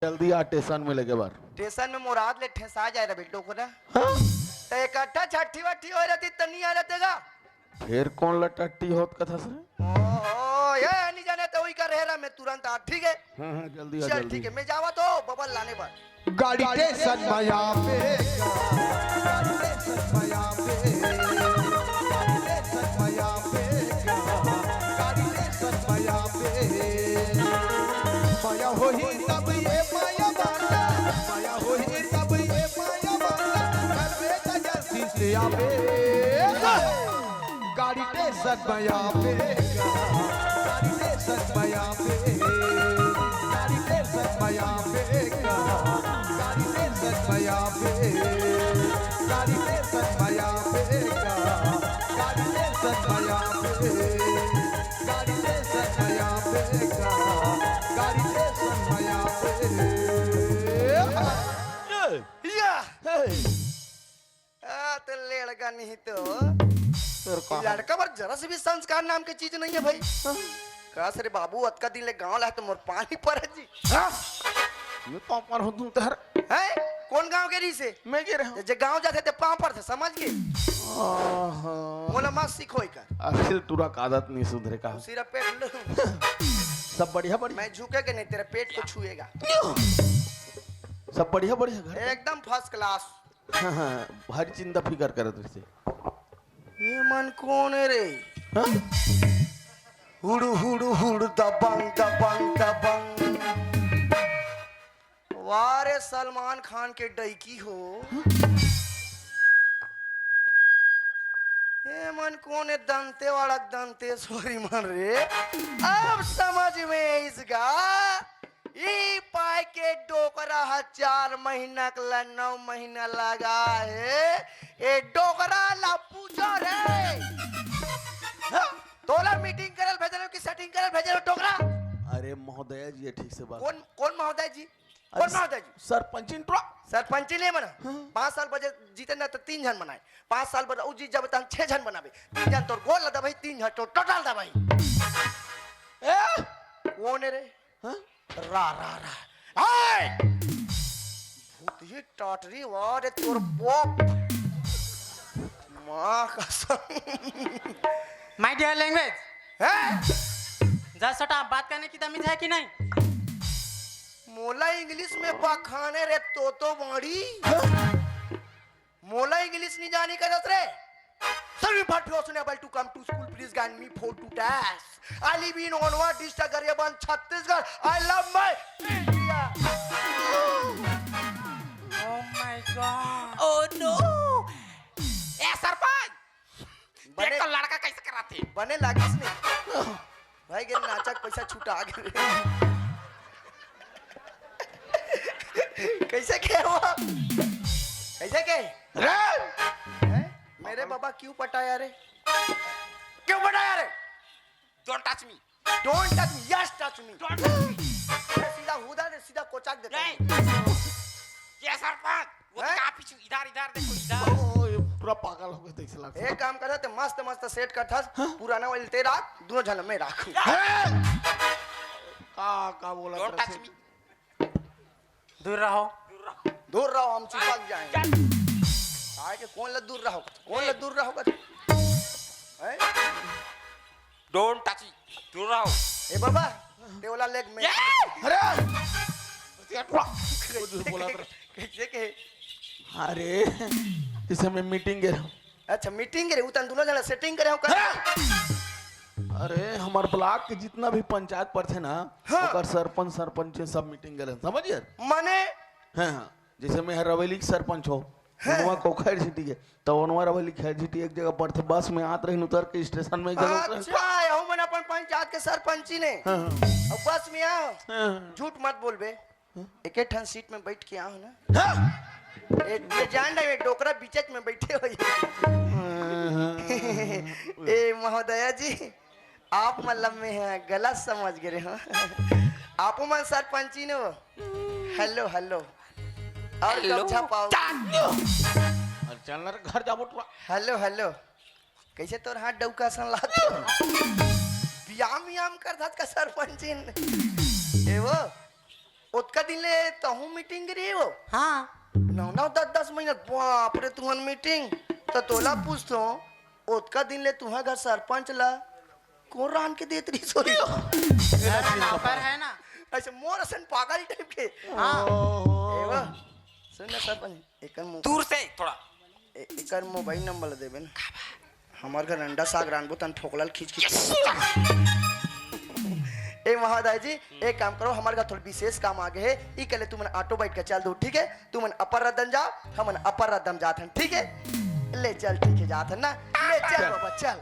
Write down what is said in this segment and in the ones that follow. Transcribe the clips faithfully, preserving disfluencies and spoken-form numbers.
जल्दी आ, स्टेशन में लेगे बर। स्टेशन में मोराद ले ठेसा जाए रहे बेटो को ना। हाँ? तो इकट्ठा छट्ठी वट्ठी हो रहती त नहीं आ रहते का? फिर कौन ला टट्टी होत कथस रे? ओ, ओ, ये नहीं जाने तो वही का रहे रहा, मैं तुरंत आ, ठीक है? हाँ, हाँ, जल्दी आ, चल, जल्दी। ठीक है, मैं जावा तो बबल लाने पर। गाड़ी स्टेशन में आवे का, गाड़ी स्टेशन में आवे, गाड़ी स्टेशन में आवे का, गाड़ी स्टेशन में आवे। मया होही तब ये माया वाला, मया होही तब ये माया वाला, घर में तो जल्दी से आवे। गाड़ी स्टेशन में आवे का, गाड़ी स्टेशन में आवे, गाड़ी स्टेशन में आवे का, गाड़ी स्टेशन में आवे, गाड़ी स्टेशन में आवे का, गाड़ी स्टेशन में आवे, गाड़ी स्टेशन में आवे का, गाड़ी स्टेशन में आवे। या! हे! आ, तो लड़का नहीं तो। फिर कहा? लड़का पर जरा से भी संस्कार नाम की चीज नहीं है भाई। हाँ। कस रे बाबू, अतका दिन ले गांव ला तो मोर पानी पर जी। हाँ? मैं पाँव पर हूँ तुम तहर। हैं? कौन गांव के रही से? मैं गिरे हूँ। जे गांव जाते ते पाँव पर थे, समझ गए? आहा। मोला मत सिखोई कर। आखिर टूरा का आदत नहीं सुधरे का। सिर्फ पेट लो। सब बढ़िया, बढ़िया। मैं झुकेगा नहीं, तेरे पेट को छुएगा। सब बढ़िया, बढ़िया घर। एकदम फर्स्ट क्लास। हाँ, हाँ, भारी चिंता फिकर करत रहिसे। ये मन कौन है रे? हाँ? हुड़ू, हुड़ू, हुड़, दबंग, दबंग, दबंग। वाह रे सलमान खान के डैकी हो। ये मन कौन है? दंते वाला दंतेश्वरी मन रे। अब समझ में इसका ई पाय के डोकरा ह चार महीना के ल नौ महीना लगा हे। ए डोकरा ला पूछो रे। हाँ? तोला मीटिंग करल भेजल कि सेटिंग करल भेजल डोकरा? अरे महोदया जी, ये ठीक से बात। कौन, कौन महोदय जी? कौन अरे महोदय जी? सरपंचिन टोला। सरपंचिन नहीं बना। हाँ। पाँच साल बजे जीते ना तो तीन जन बनाए। पाँच साल बाद उ जीत जाबे त हम छह जन बनाबे। तीन जन तोर गोल ला दबाई, तीन जन तोर टोटल दबाई। ए? कौन है रे? हाँ? रा, रा, रा। हाय! भूत ही टाटरी वारे तोर बाप। माँ कसम। My dear language। हैं? जा सटा, बात करने की तमीज है कि नहीं? मोला इंग्लिश में बखाने रे तोतो बाड़ी। मोला इंग्लिश नहीं जानी करत रे। Sorry, but you are unable to come to school. Please grant me four to dash. I live in Onwa district, Garyaban, Chhattisgarh. I love my India. Oh my God. Oh no. ए सरपंच, बने देख तो लड़का कैसे कराथे। बने लागिस नहीं। भाई के नाचक पैसा छुटा गे। कैसे के हो? कैसे के? रे! हैं? मेरे बाबा क्यों पटाया रे? क्यों पटाया रे? Don't touch me. Don't touch me. Yes, touch me. Don't touch me. अरे सीधा हुदा दे, सीधा कोचाक देता नहीं। हूँ। ये सरपंच, वो हैं? कहाँ पीछू? इधर, इधर देखो, इधर। ओ, ये पूरा पागल हो गया, देख से लग। एक काम कर, ते मस्त, मस्त सेट कर था, हाँ? पुराना वाली तेरा, दोनों झन में रख। हैं? का, का बोला Don't तेरा touch से? Me. दूर रहो। दूर रहो, हम चिपक जाएंगे। चल। आए के कौन ला दूर रहो? कौन ला दूर रहो? हैं? Don't touch me. दूर रहो। ए बाबा, ते वाला लेग में। ये! अरे! कुछ बोला था। कैसे के? अरे, इसे मैं मीटिंग गे रहा हूँ। अच्छा, मीटिंग गे रहे, उतन दोनों जना सेटिंग करे हो कर। अरे, हमार ब्लॉक के जितना भी पंचायत पर थे ना, हाँ। ओकर सरपंच, सरपंच सब मीटिंग गे रहे, समझिए? माने? हाँ, हाँ। जैसे मैं हर रवेली के सरपंच हो, हाँ। उनवा को खैर सिटी के, तो उनवा रवेली खैर सिटी एक जगह पर थे, बस में आत रही, उतर के स्टेशन में एक जगह उतर। अच्छा, यहू मन अपन पंचायत के सरपंची ने। हाँ, हाँ। अब बस में आओ। हाँ, हाँ। झूठ मत बोलबे। हाँ? एके ठन सीट में बैठ के आओ ना। हाँ? ए, मैं जान रहा हूँ, ये डोकरा बीचक में बैठे हो ये। हाँ, हाँ, हाँ। ए महोदया जी, आप मतलब में है, गलत समझ गए हो। आप मन सरपंची ने हो। Hello, hello. और हेलो। कब छपाओ? चाट लो। अरे चल ना रे, घर जाबो टुरा। Hello, hello. कैसे तोर हाथ डौका सन लागत? व्यायाम, व्यायाम कर धत का सरपंचिन। ए वो, ओतका दिन ले तहूं मीटिंग रही हो? हाँ। नौ नौ दस दस महीना, बाप रे, तुहन मीटिंग। त तोला पूछतो, ओतका दिन ले तुहा घर सरपंच ला कोन रांध के देत रहिस होही? मेरा नौकर है ना। अच्छा, मोर असन पागल टाइप के। हाँ। एवा, सुन ना सरपंच, एकर मो- दूर से थोड़ा। ए-, एकर मोबाइल नंबर ल देबे ना। हमर घर अंडा साग रांधबो, तन फोकला ल खींच खींच। ए महादाई जी, एक काम करो, हमर घर थोड़ा विशेष काम आ गे हे, ई कले तुमन ऑटो बैठ के चल दो, ठीक है? तुमन अपर रद्दन जाओ, हमन अपर रद्दन जात हन, ठीक है? ले चल, ठीक है, जात हन ना, ले चल बाबा, चल।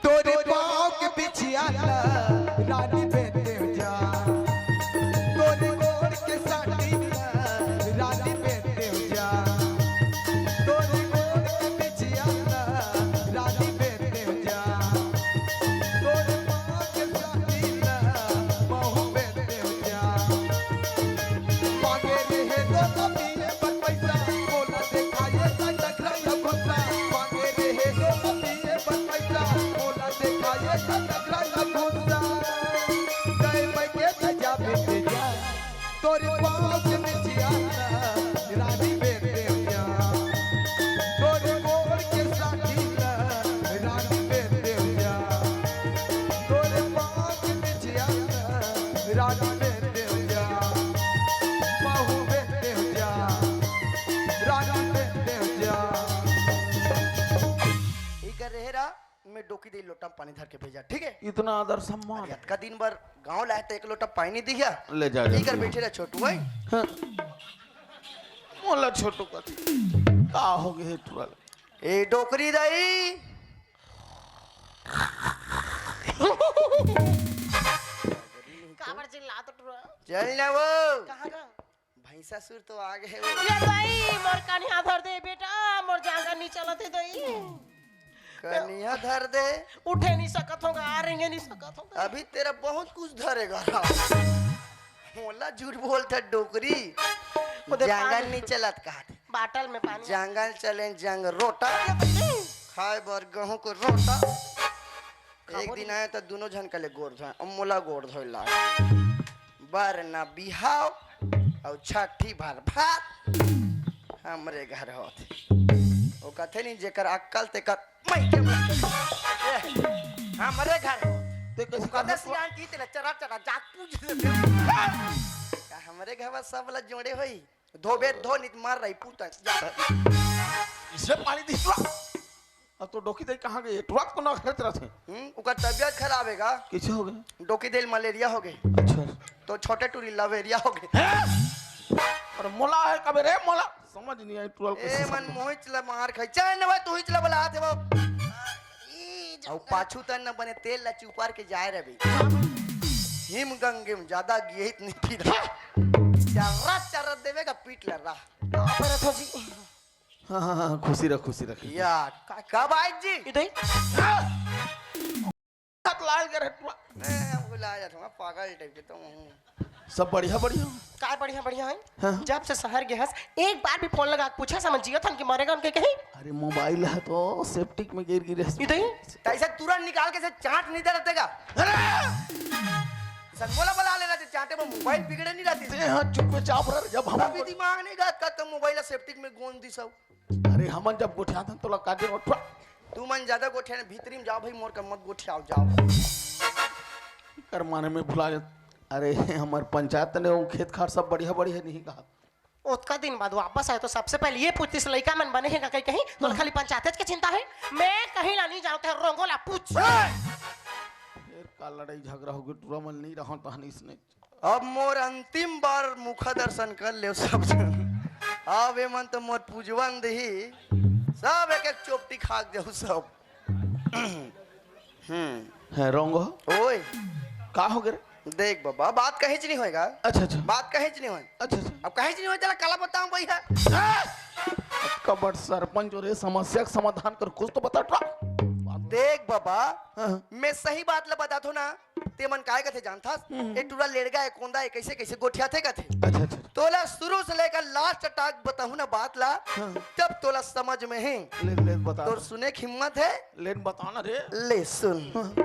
तोरे पाँव के बिछिया ला रानी बेटे जा, तोरे गोड़ के साटी ला रानी बेटे जा, तोरे गोड़ के बिछिया ला रानी बेटे जा, तोरे पाँव के साटी ला बहू बेटे जा। मांगे रहे दो सौ पिए बर पैसा, मोला देखाए का टकरा या घोसा। मांगे रहे दो सौ पिए बर पैसा, मोला देखाए का टकरा या घोसा। गए मैं के जा बेटे जा, तोरे पाँव के बिछिया ला रानी बेटे जा, तोरे गोड़ के साटी ला रानी बेटे जा, तोरे पाँव के बिछिया ला रानी बेटे जा, बहू बेटे जा, रानी बेटे जा। इकर रहे रा, मैं डोकी दे लोटा पानी धर के भेजा, ठीक है? इतना आदर सम्मान। अरे, अतका दिन बर गांव लाए त एक लोटा पानी नहीं दिया। ले जा, जा, इकर जा। बैठे रह छोटू भाई। हाँ। मोला छोटू कथे। का हो गे हे टुरा? ए डोकरी दाई। काबर चिल्लात टुरा? चल ना वो। कहाँ का? भैंसासुर तो आ गे वो। ये दाई, मोर कनिहा धर दे बेटा, मोर जांगर नहीं चलत हे दाई। कनिहा धर दे। उठे नहीं सकत होगा, आ रेंगे नहीं सकत होगा। अभी तेरा बहुत कुछ धरेगा। मोला झूठ बोलत हे डोकरी। वो दे जांगर पानी। नहीं चलत कहा थे। बाटल में पानी। जांगर चले जंग रोटा। ये दाई। खाए बर गहूं को रोटा। एक दिन आए त दुनों झन कले गोड़ धोए, अब मोला गोड़ धोए ला। बर ना बिहाव, अउ छठी भर भात हमरे घर होत हे। वो कथे नहीं, जेकर अक्कल तेकर मइके मइके। ए, हमरे घर होत। ते कैसे वो कथे करत सियान की तेला चरा चरा जात पूछ ले। का हमरे घर में सब ला जोड़े होई? धोबे धो नित मार रही पूता। जा। इसे पानी दी। अब तो डोकी दे कहाँ गई? टुरक को ना खरीद रहा थे। हम्म, ओकर तबियत खराब हे गा। कैसे हो गए? डोकी दे मलेरिया हो गए। अच्छा। तो छोटे टूरी लवेरिया हो गए। हैं? अरे मोला है कबे रे मोला? समझ नहीं आई टुरल ए कैसे मन समझ। मोहिच ला मार खाई। चल न भाई, तू ही चला बला आते बाबू। ई अउ जंगल। पाछू तन न बने तेल ला चुपार के जाए रहे। हिम गंगे में ज्यादा गिहित नहीं पी रहा। चर्रा चर्रा देवेगा पीट ले रहा। परत हो जी। हाँ, हाँ, हाँ, खुशी रह, खुशी रह। या, का, कब आए जी? इधर ही। हाथ लाल कर हटवा। ए, हमको ला जा, थोड़ा पागल टाइप के तो हूँ। सब बढ़िया, बढ़िया। काय बढ़िया, बढ़िया है? हाँ। जब से शहर गए हस, एक बार भी फोन लगा के पूछे समझ जियो थन कि मरेगा उनके कहीं? अरे, मोबाइल है तो सेप्टिक में गिर गिरे। इधर ही। तैसे तुरंत निकाल के से चाट नहीं दे रहते का? अरे! सनमोला बला लेना थे, चाटे में मोबाइल बिगड़े नहीं रहती। ते हाँ, चुप में चाप रह, जब हम अभी दिमाग नहीं गया, कब तो मोबाइल सेप्टिक में गोंद दी सब। अरे, हमन जब गोठियाथन, तोला काटे उठवा। तू मन ज्यादा गोठिया ने भीतरी में जाओ भाई, मोर का मत गोठियाओ, जाओ। कर माने में भुला जात। अरे, हमर पंचायत ने वो खेत खार सब बढ़िया बढ़िया नहीं कहा। ओतका दिन बाद वापस आए तो सबसे पहले ये पूछतीस, लइका मन बने हे का कहीं? कहीं तो हाँ। खाली पंचायत के चिंता है। मैं कहीं ला नहीं जानते, रोंगो ला पूछ। फिर का लड़ाई झगड़ा हो गई, टूरा मन नहीं रहो तहन इसने। अब मोर अंतिम बार मुखा दर्शन कर ले सब जन। अब एमन तो मोर पूजवन दही, सब एक एक चोपटी खा जाऊ सब। हम्म। है रोंगो। ओए। का हो गए रे? देख बाबा, बात कहीं च नहीं होएगा। अच्छा, अच्छा। बात कहीं च नहीं होए। अच्छा, अच्छा। अब कहीं च नहीं होए, तेला काला बताऊं भाई है। कबड़ सरपंच और ये समस्या का समाधान कर, कुछ तो बता टुरा। देख बाबा, हाँ। मैं सही बात ला बता थो ना, ते मन काय कथे जानथस? हम्म। ए टुरा लेड़गा, ए कोंदा, ए कैसे कैसे गोठियाथे कथे। अच्छा, अच्छा। तोला शुरू से लेकर लास्ट तक बताहूं ना बात ला, हाँ। तब तोला समझ में ही। ले, ले, बता। तोर सुने की हिम्मत है? ले, बता ना रे। ले सुन। हाँ।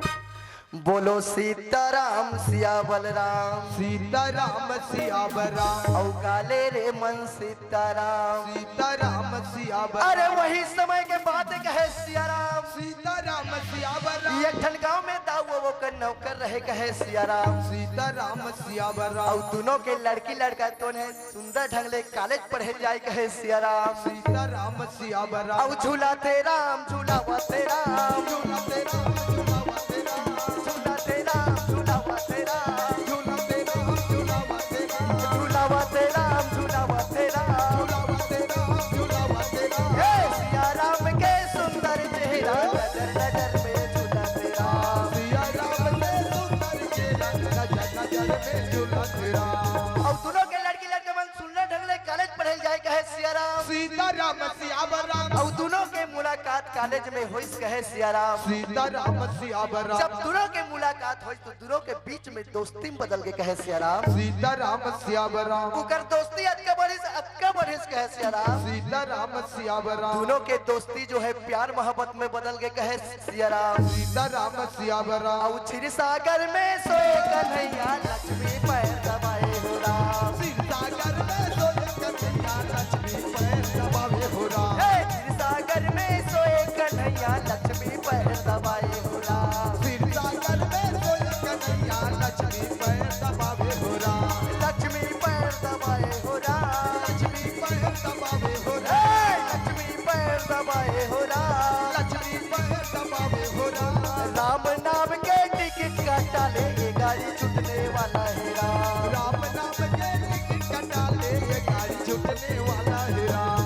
बोलो सीताराम सिया बलराम। सीताराम सिया बलराम। अउ काले रे मन सीताराम। सीताराम सिया बलराम। अरे वही समय के बात कहे सियाराम। सीताराम सिया बलराम। एक ठन गांव में दाऊ वो कर नौकर रहे कहे सियाराम। सीताराम सिया बलराम। अउ दोनों के लड़की लड़का तो ने सुंदर ढंग ले कॉलेज पढ़े जाए कहे सियाराम। सीताराम सिया बलराम। अउ झूलाते राम, झूलावते राम। झूलाते राम, झूलावते राम। झूलाते राम, झूलावते राम। झूलाते राम, झूलावते राम। झूलावते राम, झूलावते राम। झूलावते राम, झूलावते राम। हे सियाराम के सुंदर चेहरा, नजर नजर में झूलाते राम। सियाराम के सुंदर चेहरा, नजर नजर में झूलाते राम। अउ दोनों के लड़की लड़के मन सुंदर ढंग ले कॉलेज पढ़े जाए कहे सियाराम। सीताराम सिया बलराम। अउ दोनों के मुलाकात कॉलेज में होइस कहे सियाराम। सीताराम सिया बलराम। जब दोनों के मुलाकात होइस तो दोनों के बीच में दोस्ती में बदल के कहे सियाराम। सीताराम सिया बलराम। ओकर दोस्ती अतका बढ़िस, अतका बढ़िस कहे सियाराम। सीताराम सिया बलराम। दोनों के दोस्ती जो है प्यार मोहब्बत में बदल के कहे सियाराम। सीताराम सिया बलराम। अउ क्षीर सागर में सोए कन्हैया लक्ष्मी पैर दबाए हो राम। क्षीर सागर में सोए कन्हैया लक्ष्मी पैर दबावे हो राम। हे क्षीर सागर में सोए कन्हैया लक्ष्मी पैर दबाए हो राम। क्षीर सागर में सोए कन्हैया लक्ष्मी पैर दबावे हो राम। लक्ष्मी पैर दबाए हो राम। लक्ष्मी पैर दबावे हो राम। हे लक्ष्मी पैर दबाए हो राम। लक्ष्मी पैर दबावे हो राम। राम नाम के टिकट काटा ले, ये गाड़ी छूटने वाला है राम। राम नाम के टिकट काटा ले, ये गाड़ी छूटने वाला है राम।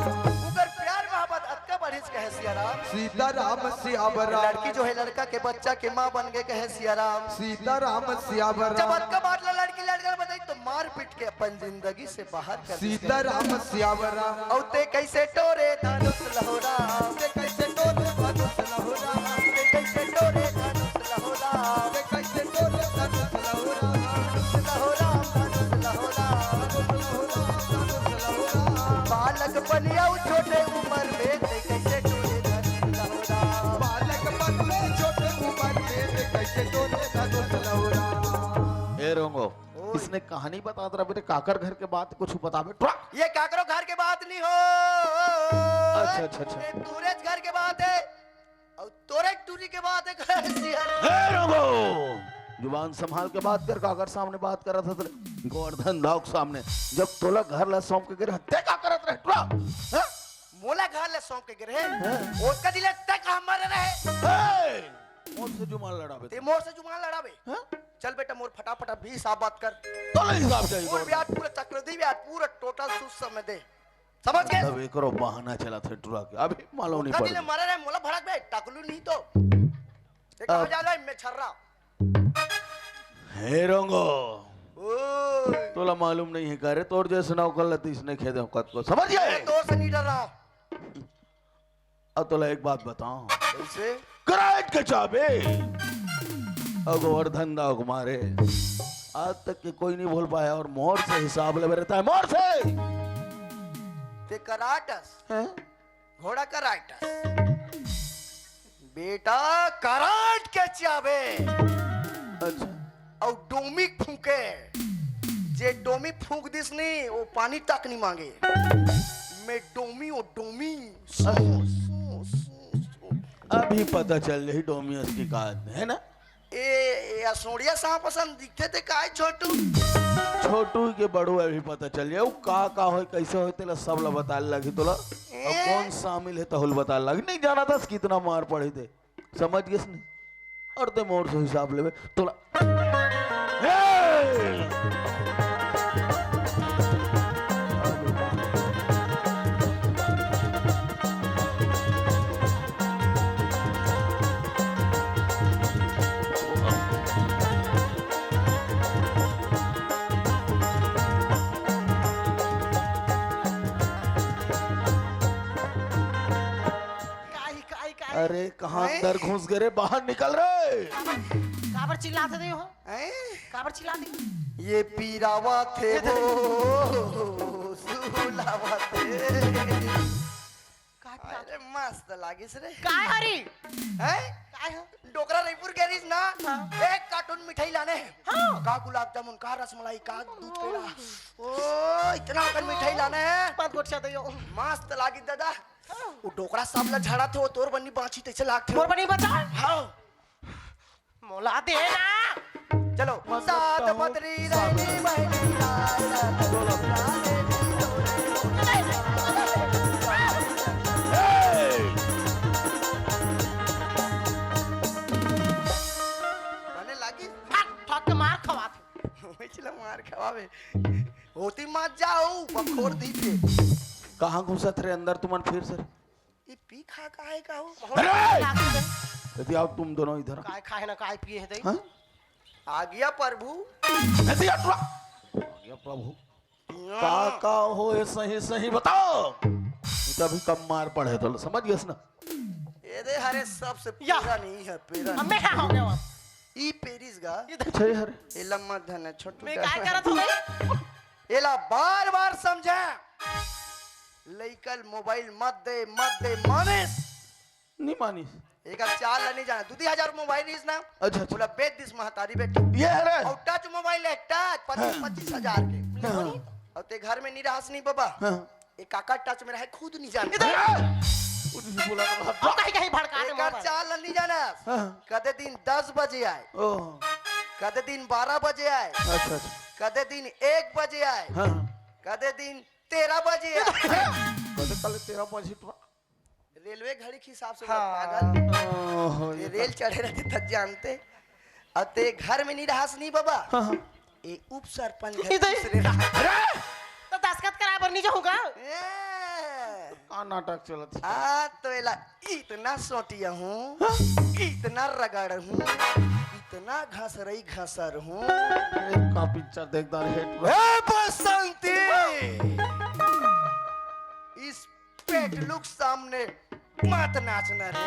ओकर प्यार मोहब्बत अतका बढ़िस कहे सियाराम। सीताराम सिया बलराम। लड़की जो है लड़का के बच्चा के माँ बन गए कहे सियाराम। सीताराम सिया बलराम। जब अतका बात ला लड़की लड़का बताई तो मार पीट के अपन जिंदगी से बाहर कर दे। सीताराम सिया बलराम। अउ ते कैसे टोरे धनुष लहोरा। ते कैसे टोरे धनुष लहोरा। ते कैसे टोरे धनुष लहोरा। ते कैसे टोरे धनुष लहोरा। धनुष लहोरा, धनुष लहोरा। धनुष लहोरा, धनुष लहोरा। बालक बनिया छोटे उम्र में ते कैसे टोरे धनुष लहोरा। बालक बन में छोटे उम्र में ते कैसे टोरे धनुष लहोरा। ए रोंगो, ओए। इसने कहानी बतात रहा बेटे, काकर घर के बात कुछ बतावे। ट्रक। ये काकरो घर के बात नहीं हो। अच्छा, अच्छा, अच्छा। ये तोरेच घर के बात है। अउ तोरे टूरी के बात है, कहे सियाराम। ए रोंगो, जुबान संभाल के बात कर, काकर सामने बात कर रहा था तेरे। गोवर्धन दाऊ के सामने। जब तोला घर ला सौंप के गिरे, ते का करत रहे? ट्रक। हाँ? मोला घर ला सौंप के गिरे। हाँ। ओतका दिन ले ते का मरे रहे। ए! मोर से जुबान लड़ाबे। ते मोर से जुबान लड़ाबे। हाँ? चल बेटा, मोर फटाफट अभी हिसाब बात कर। तोला हिसाब चाहिए, मोर बोल। ब्याज पूरा चक्रवृद्धि ब्याज पूरा टोटल सूद समेत दे। समझ गए? तब एकरो बहाना चला थे टुरा के। अभी मालूम नहीं ओतका दिन पड़। ले मरे रहे, मोला भड़क बे, टकलू नहीं तो। ये कहाँ अब जा रहा है, मैं छर्रा? हे रोंगो। ओए। तोला मालूम नहीं है का रे, तोर जैसे नौकर लतीस ने खेदे कत को। समझ गए? मैं तोर से नहीं डर रहा। अब तोला एक बात बताओ। कैसे? कराट के चाबे। और गोवर्धन दाऊ के मारे आज तक के कोई नहीं भूल पाया, और मोर से हिसाब लेवे रहता है, मोर से। ते कराटस? हैं? घोड़ा कराटस। बेटा, कराट के चाबे। अच्छा। अउ डोमी फूके। जे डोमी फूक दिस नी, वो पानी तक नहीं मांगे। मैं डोमी, वो डोमी। अभी पता चल रही डोमियस की का है ना? ए, ए असोड़िया सांप असन दिखथे ते काय छोटू? छोटू के बड़ू अभी पता चल जाए, वो का का होय, कैसे होय, तेला सब ला बताए लगही तोला। ए? और कौन शामिल है, तहुल बताए लग। नहीं जाना था कितना मार पड़ी थे, समझ गए नहीं? और ते मोर से हिसाब लेवे तोला। ए! काई, काई, काई। अरे, कहाँ हैं? अंदर घुस गए रे? बाहर निकल रे। काबर चिल्लात हे हो? हैं? काबर चिल्लात हे? ये पीरावत हे वो, सुलावत हे। का पीरावत? अरे, मस्त लागिस रे। काय हरी? हैं? काय ह? डोकरा रे। जयपुर गे रहिस ना, हाँ। एक कार्टून मिठाई लाने हे। हाँ। का गुलाब जामुन, का रसमलाई, का दूध पेड़ा। ओ, इतना अकन मिठाई लाने हे। मत गोठिया दे यो। मस्त लागी दादा। हाँ। वो डोकरा सब ला झड़ाथे, वो तोर बनी बाँची तइसे लागथे। तोर बनी बचा? हाँ। मोला दे ना। चलो। मतलब सात कहूँ बदरी सब। रहली बहनी लाल। बने लागी? हट, ठक के मार खवात। ओइच ला मार खवावे। ओती मत जाओ, बखोर दी पे। कहाँ घुसत रे अंदर तुमन फिर से? ये पी खा का है का हो? अरे! यदि आओ तुम दोनों इधर। काय खाए ना काय पिए है दई? हाँ? आ गया प्रभु। यदि आओ, आ गया प्रभु। का, का हो ये सही, सही बताओ। तभी कम मार पड़े तो समझ गए ना? ये दे हरे सबसे या। पेरा नहीं है, पेरा अब मैं नहीं। हो गया वहाँ? ई पेरिस गा। ये दे- अच्छा, ये हरे। ये लम्मा धन है, छोटू मैं दा। काय करत हूँ बे? एला बार-बार समझा। लइका ल मोबाइल मत दे, मत दे, मानिस। नहीं मानिस। एकर चाल ल नहीं जाना। दू दी हजार मोबाइल रहिस ना। अच्छा, अच्छा। बोला, "बेच दिस महतारी बेटी।" ये हरे। अउ टच मोबाइल है, टच, पच्चीस, हाँ। पच्चीस हजार के। हाँ। अउ ते घर में नहीं रहस नहीं बाबा। हाँ। ए काका टच में रहे, खुद नहीं जानता। हाँ। खुद नहीं बोला तो बाप। अब कहीं, कहीं भड़का दे एकर मोबाइल। चाल ल नहीं जाना। हाँ। कदे दिन दस बजे आए। ओह। कदे दिन बारह बजे आए। अच्छा, अच्छा। कदे दिन एक बजे आए। हाँ। कदे दिन तेरह बजे आए। कदे काले तेरह बजे तो रेलवे घड़ी के हिसाब से हाँ। पागल। ओहो, ये ये रेल तो चढ़े रहते तब जानते। अब ते घर में नहीं रहस नहीं बाबा। हाँ, हाँ। ए उप सरपंच घर इधर। दूसरे रहा। अरे! तो दस्तखत कराए बर नहीं जाऊंगा। ए। का नाटक चलत है? आ, तो एला इतना सोटिया हूँ, हाँ? इतना रगड़ हूँ, इतना घसरई घसर हूँ। ए, का पिक्चर देखता रे हेड? ए बसंती! इस पेटलू के सामने मत नाचना रे।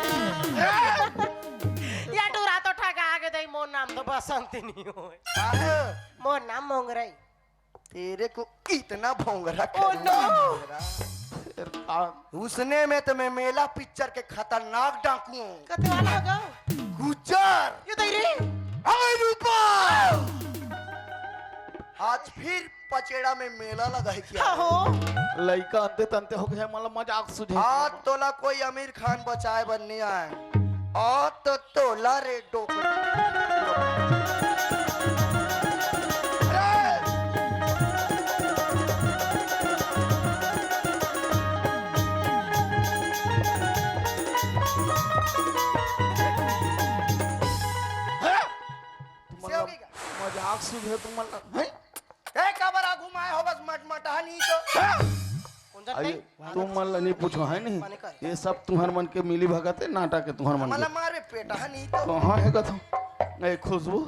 या टूरा तो ठगा के दई, मोर नाम तो बसंती नहीं होय। काहे? मोर नाम मोंगरई। तेरे को इतना भोंगरा Oh, करूंगा, no! भोंगरा। फिर कौन? उसने में तो मैं मेला पिक्चर के खतरनाक डाकू हूँ। कते वाला होगा? गुज्जर। ये दई रे। हाय रूपा। आज फिर पचेड़ा में मेला लगा है क्या? हाँ हो। लइका अंते तंते हो गया, मतलब मजाक सुझे। आज तोला कोई आमिर खान बचाए बर नहीं आए। आज तो तोला रे डोकरी। अरे! हैं? से हो गई का? मजाक सुझे तुमन ला, हैं? ए, काबर आगू में आए हो, बस मटमटा नहीं तो। हैं? कौन सा अरे, नहीं? तुमन ला नहीं पूछो, है नहीं? माने का? ये सब तुहर मन के मिली भगत है, नाटक है तुहर मन के। मतलब मारे पेटा है नहीं तो। कहाँ है कथो? ए, खुशबू।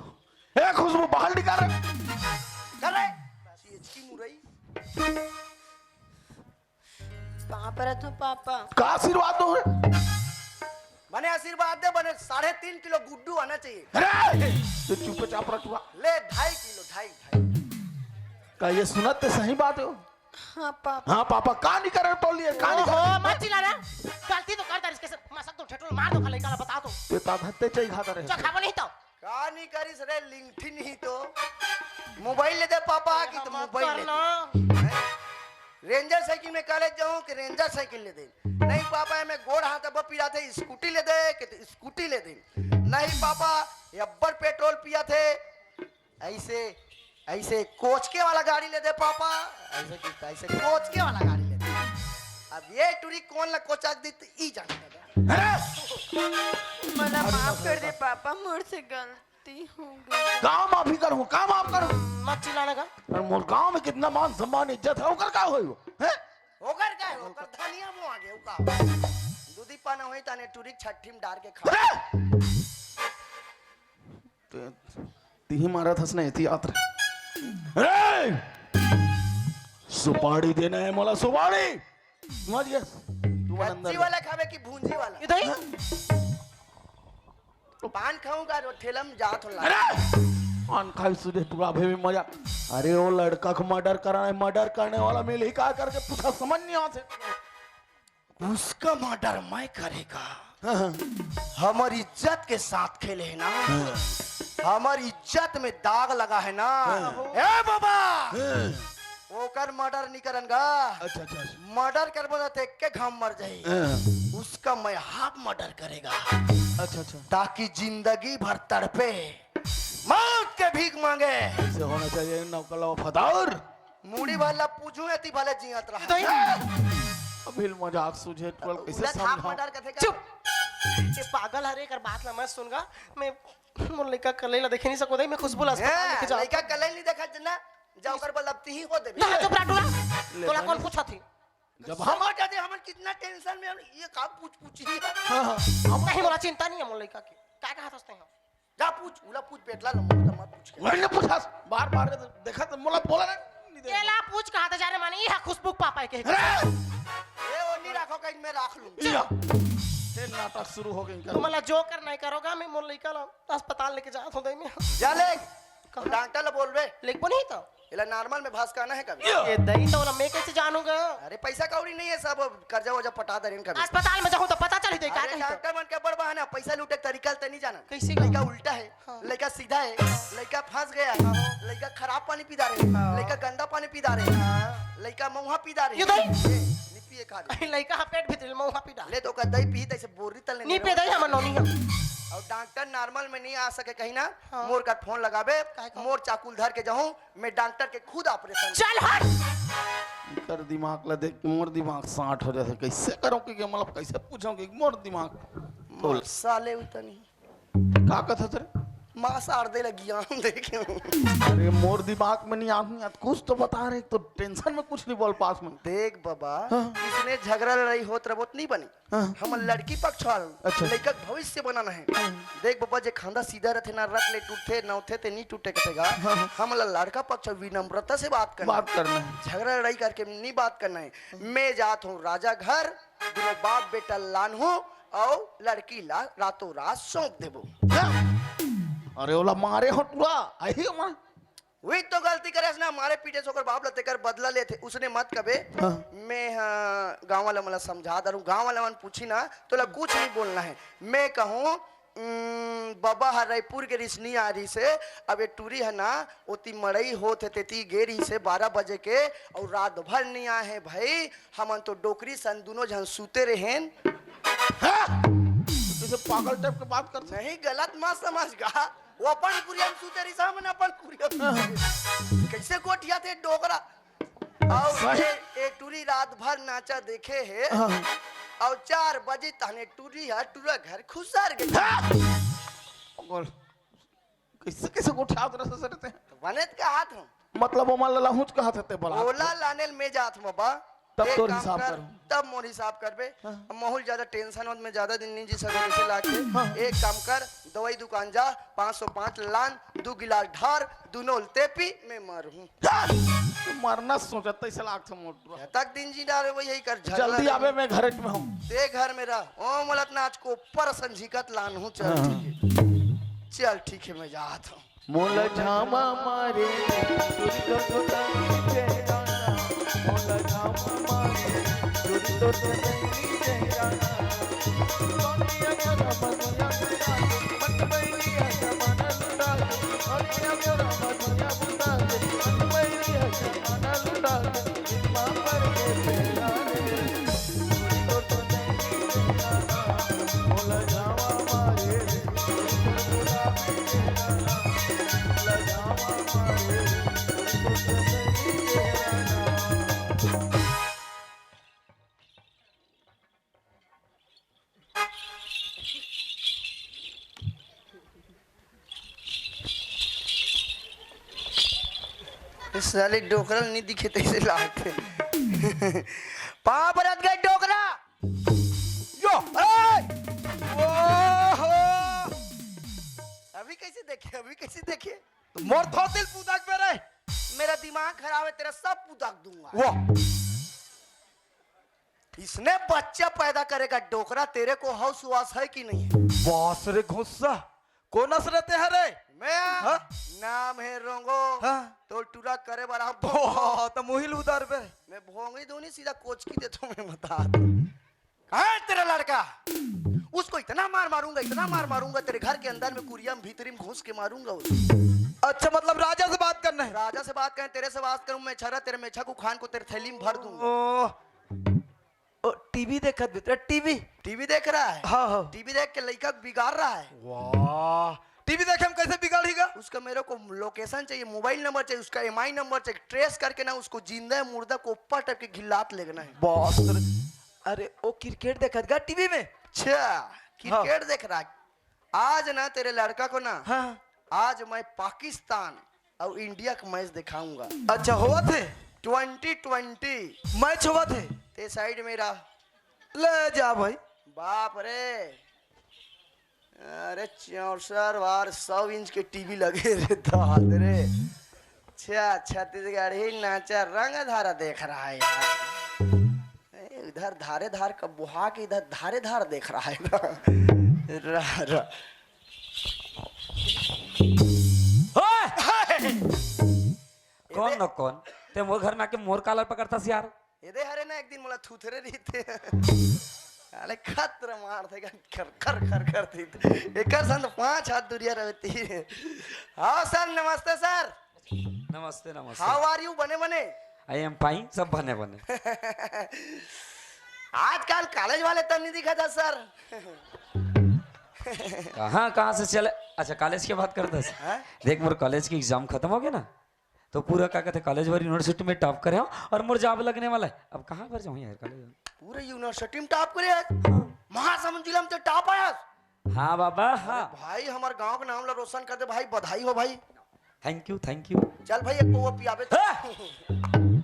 ए, खुशबू, बाहर निकाल रे। चल रे। सीएचकी मुरई। पाँव परत हूँ, पापा। का आशीर्वाद दो रे? बने आशीर्वाद दे, बने साढ़े तीन किलो गुड्डू आना चाहिए। अरे, तो चुपचाप रखवा। ले, ढाई किलो, ढाई, ढाई। का ये सुनत ते सही बात हो? हाँ, पापा। हाँ, पापा, का नहीं करे तो लिए, का नहीं ओहो, करे? मत चिल्ला रे। गलती तो करता, इसके से मसक तो ठेठुल मार दो, खाली काला बता दो। ते ता धत्ते चाहिए खाता रहे। चल, खाबो नहीं तो। का नहीं करिस रे, लिंगठी नहीं तो। मोबाइल ले दे पापा, कि तो हम मोबाइल कर ले दे। लो। हैं? रेंजर साइकिल में कॉलेज जाऊं कि रेंजर साइकिल ले दे? नहीं पापा, मैं गोड़ हाथ अब पीड़ा थे, स्कूटी ले दे, कि तो स्कूटी ले दे। नहीं पापा, ये अब्बड़ पेट्रोल पिया थे, ऐसे, ऐसे कोचके वाला गाड़ी ले दे पापा, ऐसे कि, ऐसे कोचके वाला गाड़ी ले दे। अब ये टुरी कौन ला कोचाक दी, तो ई जाने दादा। अरे! मोला माफ कर दे पापा, मोर से गलती हो गई। का माफी करूँ, का माफ करूँ? मत चिल्लाना का। और मोर गांव में कितना मान सम्मान इज्जत है, ओकर का होई वो? हैं? ओकर का है? ओकर धनिया मुआ गए, ओका। दूधी पाना होई ताने टुरी छट्ठी में डार के खा। अरे! ते, तिही मारत हस ना, एती आत रे। अरे! सुपारी देना है मोला, सुपारी। समझ गया? तू मन अंदर कच्ची जा। वाला खावे कि भूंजी वाला? इधर ही। हाँ? पान खाऊंगा, रो ठेला में जात हो ला। अरे! पान खाई सुधे तू आभे में मजा। अरे, वो लड़का को मर्डर कराना है, मर्डर करने वाला मिली का करके पूछा, समझ नहीं आते। उसका मर्डर मैं करेगा। हाँ, हाँ। हमर इज्जत के साथ खेले हे ना, हाँ। हमर इज्जत में दाग लगा हे ना, हाँ। ए बाबा, हाँ। ओकर मर्डर नहीं करन गा। अच्छा, अच्छा, अच्छा। मर्डर करबो ना तो एक के घाम मर जाही। हाँ। उसका मैं हाफ मर्डर करेगा। अच्छा, अच्छा। ताकि जिंदगी भर तड़पे, मौत के भीख मांगे। ऐसे होना चाहिए नौकला वफादार। मुड़ी भर ला पूछूं, एती भले जियत रहा। नहीं। अभी मजाक सूझे, तोला कैसे उलट हाफ समझाऊं? मर्डर कथे का? चुप। ये पागल हरे, एकर बात ला मत सुन गा। मैं मोर लइका कलई ला देखे नहीं सको दे, मैं खुशबू ला अस्पताल लेके जाऊं। लइका कलई नहीं देखा जना, जा ओकर बल अब तिही हो देबे। ना, चुप रह टूरा। ले तोला भाई। कौन पूछा थी? जब हम समझ जाते हमन कितना टेंशन में हम, ये का पूछ पूछी है। हाँ, हाँ, हम नहीं, मोला चिंता नहीं है मोर लइका के। का कहा था उसने हम? जा पूछ, उला पूछ, बेटला ला, मोला मत पूछ के। मैंने पूछा, बार बार देखा तो मोला बोला ना, नहीं दे। केला पूछ कहा था जाने माने, ये खुशबू के पापा के। अरे! ए, वो नहीं रखो, कहीं मैं रख लूं। या। ये नाटक शुरू हो गई इनका। तुम ला जो करना है करोगा, मैं मोर लइका ला अस्पताल लेके जात हूं दे मैं। जा ले। कहाँ? डॉक्टर ला बोलबे। लिखबो नहीं तो। एला नॉर्मल में भास कहना है कभी। ये दई तो वाला मैं कैसे जानूंगा? अरे पैसा कौड़ी नहीं है, सब कर्जा वर्जा पटा दे रहे हैं कभी। अस्पताल में जाऊं तो पता चल ही दे, का अरे कही तो? डॉक्टर मन के बड़ बहाना, पैसा लूटे के तरीका ल ते नहीं जाना। कैसे? लइका उल्टा है, हाँ। लइका सीधा है, लइका फंस गया है, हाँ। लइका खराब पानी पी रहे, हाँ। लइका गंदा पानी पी रहे, हाँ। लइका मऊहा पी रहे। ये दई? ए, नहीं पिए खा ले। कहीं लइका हा पेट भीतर मऊहा पी डाल। ले तो ओकर दई पी, तैसे बोरी तल नहीं नहीं दे पे रहा। दई हमर नोनी हम। और डॉक्टर नॉर्मल में नहीं आ सके कहीं ना, हाँ। मोर का फोन लगाबे, काहे का? मोर चाकू ल धर के जाऊं, मैं डॉक्टर के खुद ऑपरेशन। चल हट। एकर दिमाग ला देख के मोर दिमाग साठ हो जाथे। कैसे करूं कि, कि मतलब कैसे पूछूं कि मोर दिमाग मोर साले उतनी। का कथा तेरे? मां सार दे लगी आऊं देखे। अरे मोर दिमाग में नहीं आऊं यार, कुछ तो बता रहे, तो टेंशन में कुछ नहीं बोल पास में। देख बाबा, हाँ। इसने झगड़ा लड़ाई होत रबोत नहीं बनी। हाँ। हम लड़की पक्ष वाले अच्छा। लइका के भविष्य बनाना है। हाँ। देख बब्बा, जे खांदा सीधा रथे ना रत ले टूटथे, नौथे ते नहीं टूटे कटेगा। हाँ, हाँ। हम ला लड़का पक्ष विनम्रता से बात करना बात है। करना है। झगड़ा लड़ाई करके नहीं बात करना है। मैं जात हूँ राजा घर, दोनों बाप बेटा लान हूँ और लड़की ला रातों रात सौंप देबो। हाँ। अरे ओला मारे हो टूरा, आई मां। वही तो गलती करे ना, मारे पीटे से ओकर बाप ला तेकर बदला लेथे, उसने मत कबे। हाँ। मैं, हाँ, गांव वाला मन ला समझा दरूं, गांव वाला मन पूछी ना, तोला कुछ नहीं बोलना है। मैं कहूं, "उम, बबा ह रायपुर के रिसनी आ रही से, अब ये टूरी है ना, ओती मड़ई होत है, तेती गे रही से बारह बजे के, और रात भर नहीं आए हैं भाई, हमन तो डोकरी सन दोनों झन सूते रहेन।" हाँ? जैसे पागल टाइप के बात करते। नहीं, गलत मत समझ गा। वो अपन कुरिया में सूते रहिस, हमन अपन कुरिया में सूते। कैसे गोठियाथे डोकरा? और सही। ए, ए टूरी रात भर नाचा देखे हे। हाँ। और चार बजे तहने टूरी हा टूरा घर खुसर गई। हाँ। बोल, कैसे, कैसे गोठियावत रहे ससुर ते? तो बने त कहात हूँ। मतलब ओमा ललाहुच कहात हे ते बला। ओला लाने ल मैं जात हूँ बाबा। तब एक तोर काम हिसाब कर, करूँ। तब मोर हिसाब करबे। हाँ। अब महूँ ल ज्यादा टेंशन होत, मैं ज्यादा दिन नहीं जी सकूँ, जैसे लाके। हाँ। एक काम कर, दवाई दुकान जा, पाँच सौ पाँच लान, दू गिलास ढार, दुनो ल तेपी, मैं मर हूँ। हाँ! तू मरना सोचत, तैसे लागत मोर। जतक दिन जी डारे वही यही कर, झगड़ा जल्दी नहीं। आबे, मैं घर में हूँ। ते घर में रह। ओ मोलत नाच को ऊपर संझिकत लान हूँ, चल हाँ। ठीक है। चल ठीक है, मैं जात हूँ। मोला झामा मारे, चोरी कर छोटा नीचे जाना। मोला झामा मारे, चोरी कर छोटा नीचे जाना। सोनिया कर बनिया लुटा दे, मत बनिया जमाना लुटा दे। सोनिया कर बनिया लुटा दे, मत बनिया जमाना लुटा दे। माँ पर के तेरा रे। ये साले डोकरा नहीं दिखे तैसे लागथे। पाँव परत गए डोकरा। यो, ए! ओहो! अभी कैसे देखे, अभी कैसे देखे? मोर धोतिल पुदक बे रे। मेरा दिमाग खराब है, तेरा सब पुदक दूंगा। वाह। इसने बच्चा पैदा करेगा डोकरा, तेरे को हौस वास है कि नहीं है? बास रे घुस्सा, कोन अस रहते हैं रे? मैं? हाँ? नाम है रोंगो। हाँ? तो टूरा करे बर हम ओह, तो मुहिल उधर बे। मैं भोंगी दूनी, सीधा कोचकी देता हूँ, मैं बता दूँ। कहाँ है तेरा लड़का? उसको इतना मार मारूंगा, इतना मार मारूंगा, तेरे घर के अंदर में, कुरिया में, भीतरी में घुस के मारूंगा उसको। अच्छा, मतलब राजा से बात करना है? राजा से बात करें, तेरे से बात करूं, मैं छरा, तेरे मेछा को खान को तेरे थैली में भर दूंगा। ओ, ओ, टीवी देखत बेटा, टीवी। टीवी देख रहा है? हाँ, हाँ। टीवी देख के लड़का को बिगाड़ रहा है। वाह, टीवी देखे हम कैसे बिगाड़ेगा? उसका मेरे को लोकेशन चाहिए, मोबाइल नंबर चाहिए, उसका एमआई नंबर चाहिए, ट्रेस करके ना उसको जिंदा है मुर्दा कोप्पा टाइप के घिलात लेगना है। बॉस रे। अरे, ओ क्रिकेट देखत गा टीवी में? अच्छा, क्रिकेट देख रहा है। आज ना तेरे लड़का को ना, हाँ। आज मैं पाकिस्तान और इंडिया का मैच दिखाऊंगा। अच्छा, होवत है? Twenty twenty. मैच होवत है? ते साइड में रहा। ले जा भाई। बाप रे, अरे चौसर वार सौ इंच के टीवी लगे रे दाद रे। अच्छा, छत्तीसगढ़ी नाचा रंग धारा देख रहा है यार। ए, इधर धारे धार का बुहा के इधर धारे धार देख रहा है ना। रह, रह। ओए! कौन न कौन? ते मोर घर में आके मोर कालर पकड़ता सियार। ये दे हरे ना, एक दिन मोला थुथरे रहिते। अरे खतर मार थे, खर, खर, खर, खर थे। एकर संग पांच हाथ दूरिया रहती। हाँ सर, नमस्ते सर। नमस्ते, नमस्ते। How are you? बने, बने? I am fine, सब बने, बने। आजकल कॉलेज वाले तो नहीं दिखा था सर। कहाँ, कहाँ से चले? अच्छा, कॉलेज की बात करता है। हाँ? देख, मोर कॉलेज की एग्जाम खत्म हो गया ना, तो पूरा का कहते कॉलेज बर यूनिवर्सिटी में टॉप करे हो और मोर जॉब लगने वाला है। अब कहाँ पर जाऊँ यार कॉलेज? पूरे यूनिवर्सिटी में टॉप करे आज। हाँ। महासमुंद जिला में तो टॉप आया। हाँ बाबा, हाँ। भाई, हमारे गांव का नाम ला रोशन कर दे भाई, बधाई हो भाई। Thank you, thank you. चल भाई, एक पौवा पियाबे तो। हाँ।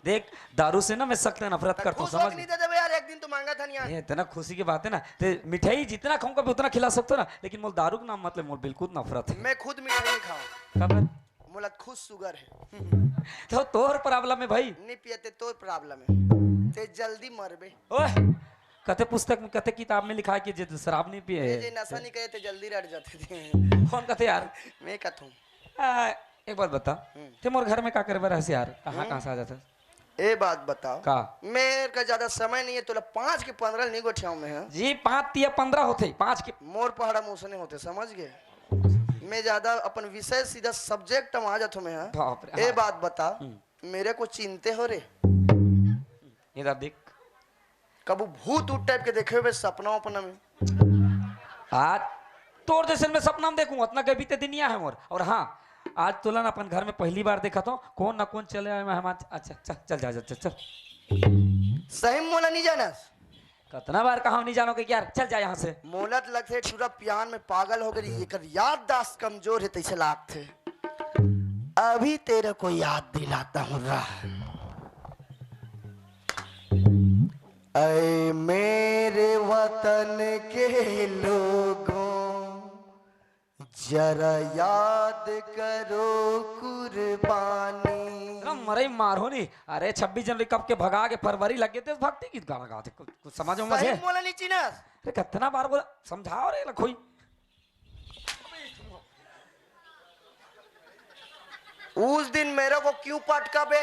देख, दारू से ना मैं सख्त नफरत करता हूँ, समझ नहीं दे देबे यार, एक दिन तो मांगा था नहीं यार। ये इतना खुशी की बात है ना, ते मिठाई जितना खाऊंगा उतना खिला सकते हो ना, लेकिन मोल दारू का नाम मतलब मोल बिल्कुल नफरत है। मैं खुद मिठाई नहीं खाऊं। खबर? मोला खुद शुगर है। तो तोर प्रॉब्लम है भाई। नहीं पियते तोर प्रॉब्लम है। ते जल्दी मरबे। ओए, कते पुस्तक में, कते किताब में लिखा है कि जे शराब नहीं पिए, जे नशा नहीं करे, ते जल्दी रट जाते थे। कौन कते यार? मैं कथूं। आ, एक बात बता, हम्म। ते मोर घर में का करे बर हस यार? कहाँ, हम्म। कहाँ से आ जाता? ए बात बताओ। का? मेरे का ज्यादा समय नहीं है, तोला पाँच के पन्द्रह नहीं गोठियाऊं मैं, हाँ? जी, पाँच तिया पन्द्रह होते, पाँच के। मोर पहाड़ा मुँह से नहीं होते, समझ गए? मैं ज्यादा अपन विषय सीधा सब्जेक्ट में आ जाता हूँ मैं, हाँ? बाप रे, ए हाँ। बात बता, हम्म। मेरे को चिंते हो रे? इधर देख। कबू भूत उत टाइप के देखे हुए सपना उपना में? आज तोर जैसन में सपना में देखूं, उतना के बीते दिन नहीं है मोर। और हाँ, आज तोला ना अपन घर में पहली बार देखा तो कौन ना कौन चले आए मेहमान। अच्छा, चल, चल, जा, जा, चल, चल। सही में मोला नहीं जानस? कतना बार कहा नहीं जानो के यार, चल जा यहाँ से। मोला तो लगथे टूरा पियान में पागल हो गई, एकर याददाश्त कमजोर है, तैसे लागथे। अभी तेरे को याद दिलाता हूँ, रह। ऐ मेरे वतन के लोगों, जरा याद करो कुर्बानी। इतना मरई मारहो नहीं। अरे छब्बीस जनवरी कब के भगा के फरवरी लग गए थे, भक्ति गीत गाना गाते, कुछ, कुछ समझ में सही मजे। मोला नहीं चिन्हस। अरे कितना बार बोला, समझाओ रे लखोई। उस दिन मेरे को क्यों पटका बे?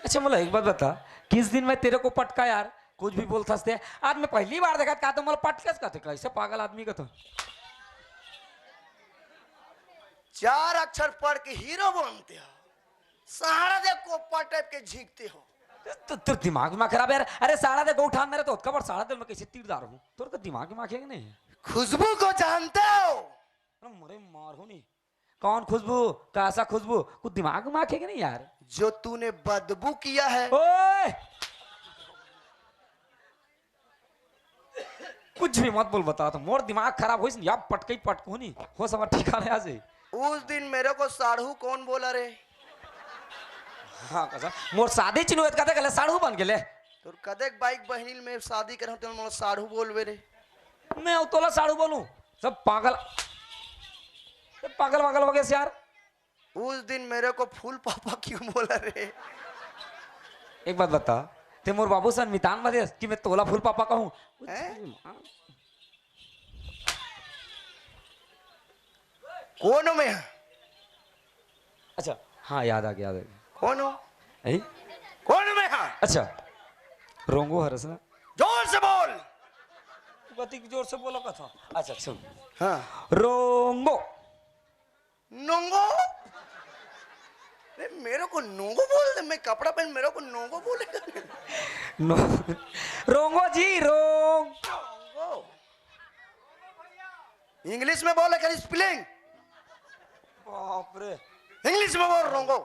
अच्छा, मोला एक बात बता, किस दिन मैं तेरे को पटका यार? कुछ भी बोलथस ते। आज मैं पहली बार देखा, का तो मोला पटकस कहते, कैसे पागल आदमी का तो। चार अक्षर पढ़ के हीरो बनते हो, सहारा दे कोप्पा टाइप के झींकते हो। तो, तो, तोर दिमाग में खराब है यार। अरे सहारा दे गौठान मेरे तो, ओतका बड़ सहारा दे मैं कैसे तीरदार हूँ? तोर का दिमाग में आखे नहीं? खुशबू को जानते हो? अरे मरे मार हो नहीं। कौन खुशबू? कैसा खुशबू? कुछ दिमाग में आखे नहीं यार? जो तूने बदबू किया है। ओए! कुछ भी मत बोल, बता तो मोर दिमाग खराब होइस, या पटकई पटकू नहीं हो, सब ठिकाने आ जाए। उस दिन मेरे को साढ़ू कौन बोला रे? हाँ, कसम। मोर शादी चिन्ह होत कहते कहले साढ़ू बन गेले। तोर कदेक बाइक बहिनील में शादी करहूं, तेन मोला साढ़ू बोलबे रे। मैं तोला साढ़ू बोलूं? सब पागल, सब पागल वागल हो गए यार। उस दिन मेरे को फूल पापा क्यों बोला रे? एक बात बता, ते मोर बाबू सन मितान मत देस कि मैं तोला फूल पापा कहूं? हैं? कौन हो मैं? अच्छा, हाँ, याद आ गया, याद आ गया। कौन हो? हैं? कौन हो मैं? हाँ। अच्छा, रोंगो हरस ना? जोर से बोल। कतिक जोर से बोला कथा। अच्छा, सुन। हाँ। रोंगो। नोंगो। अरे, मेरे को नोंगो बोल दे, मैं कपड़ा पहन, मेरे को नोंगो बोलेगा। नो-, रोंगो जी, रोंग। नोंगो। इंग्लिश में बोल, कर स्पेलिंग। बाप रे। इंग्लिश में बोल, रोंगो।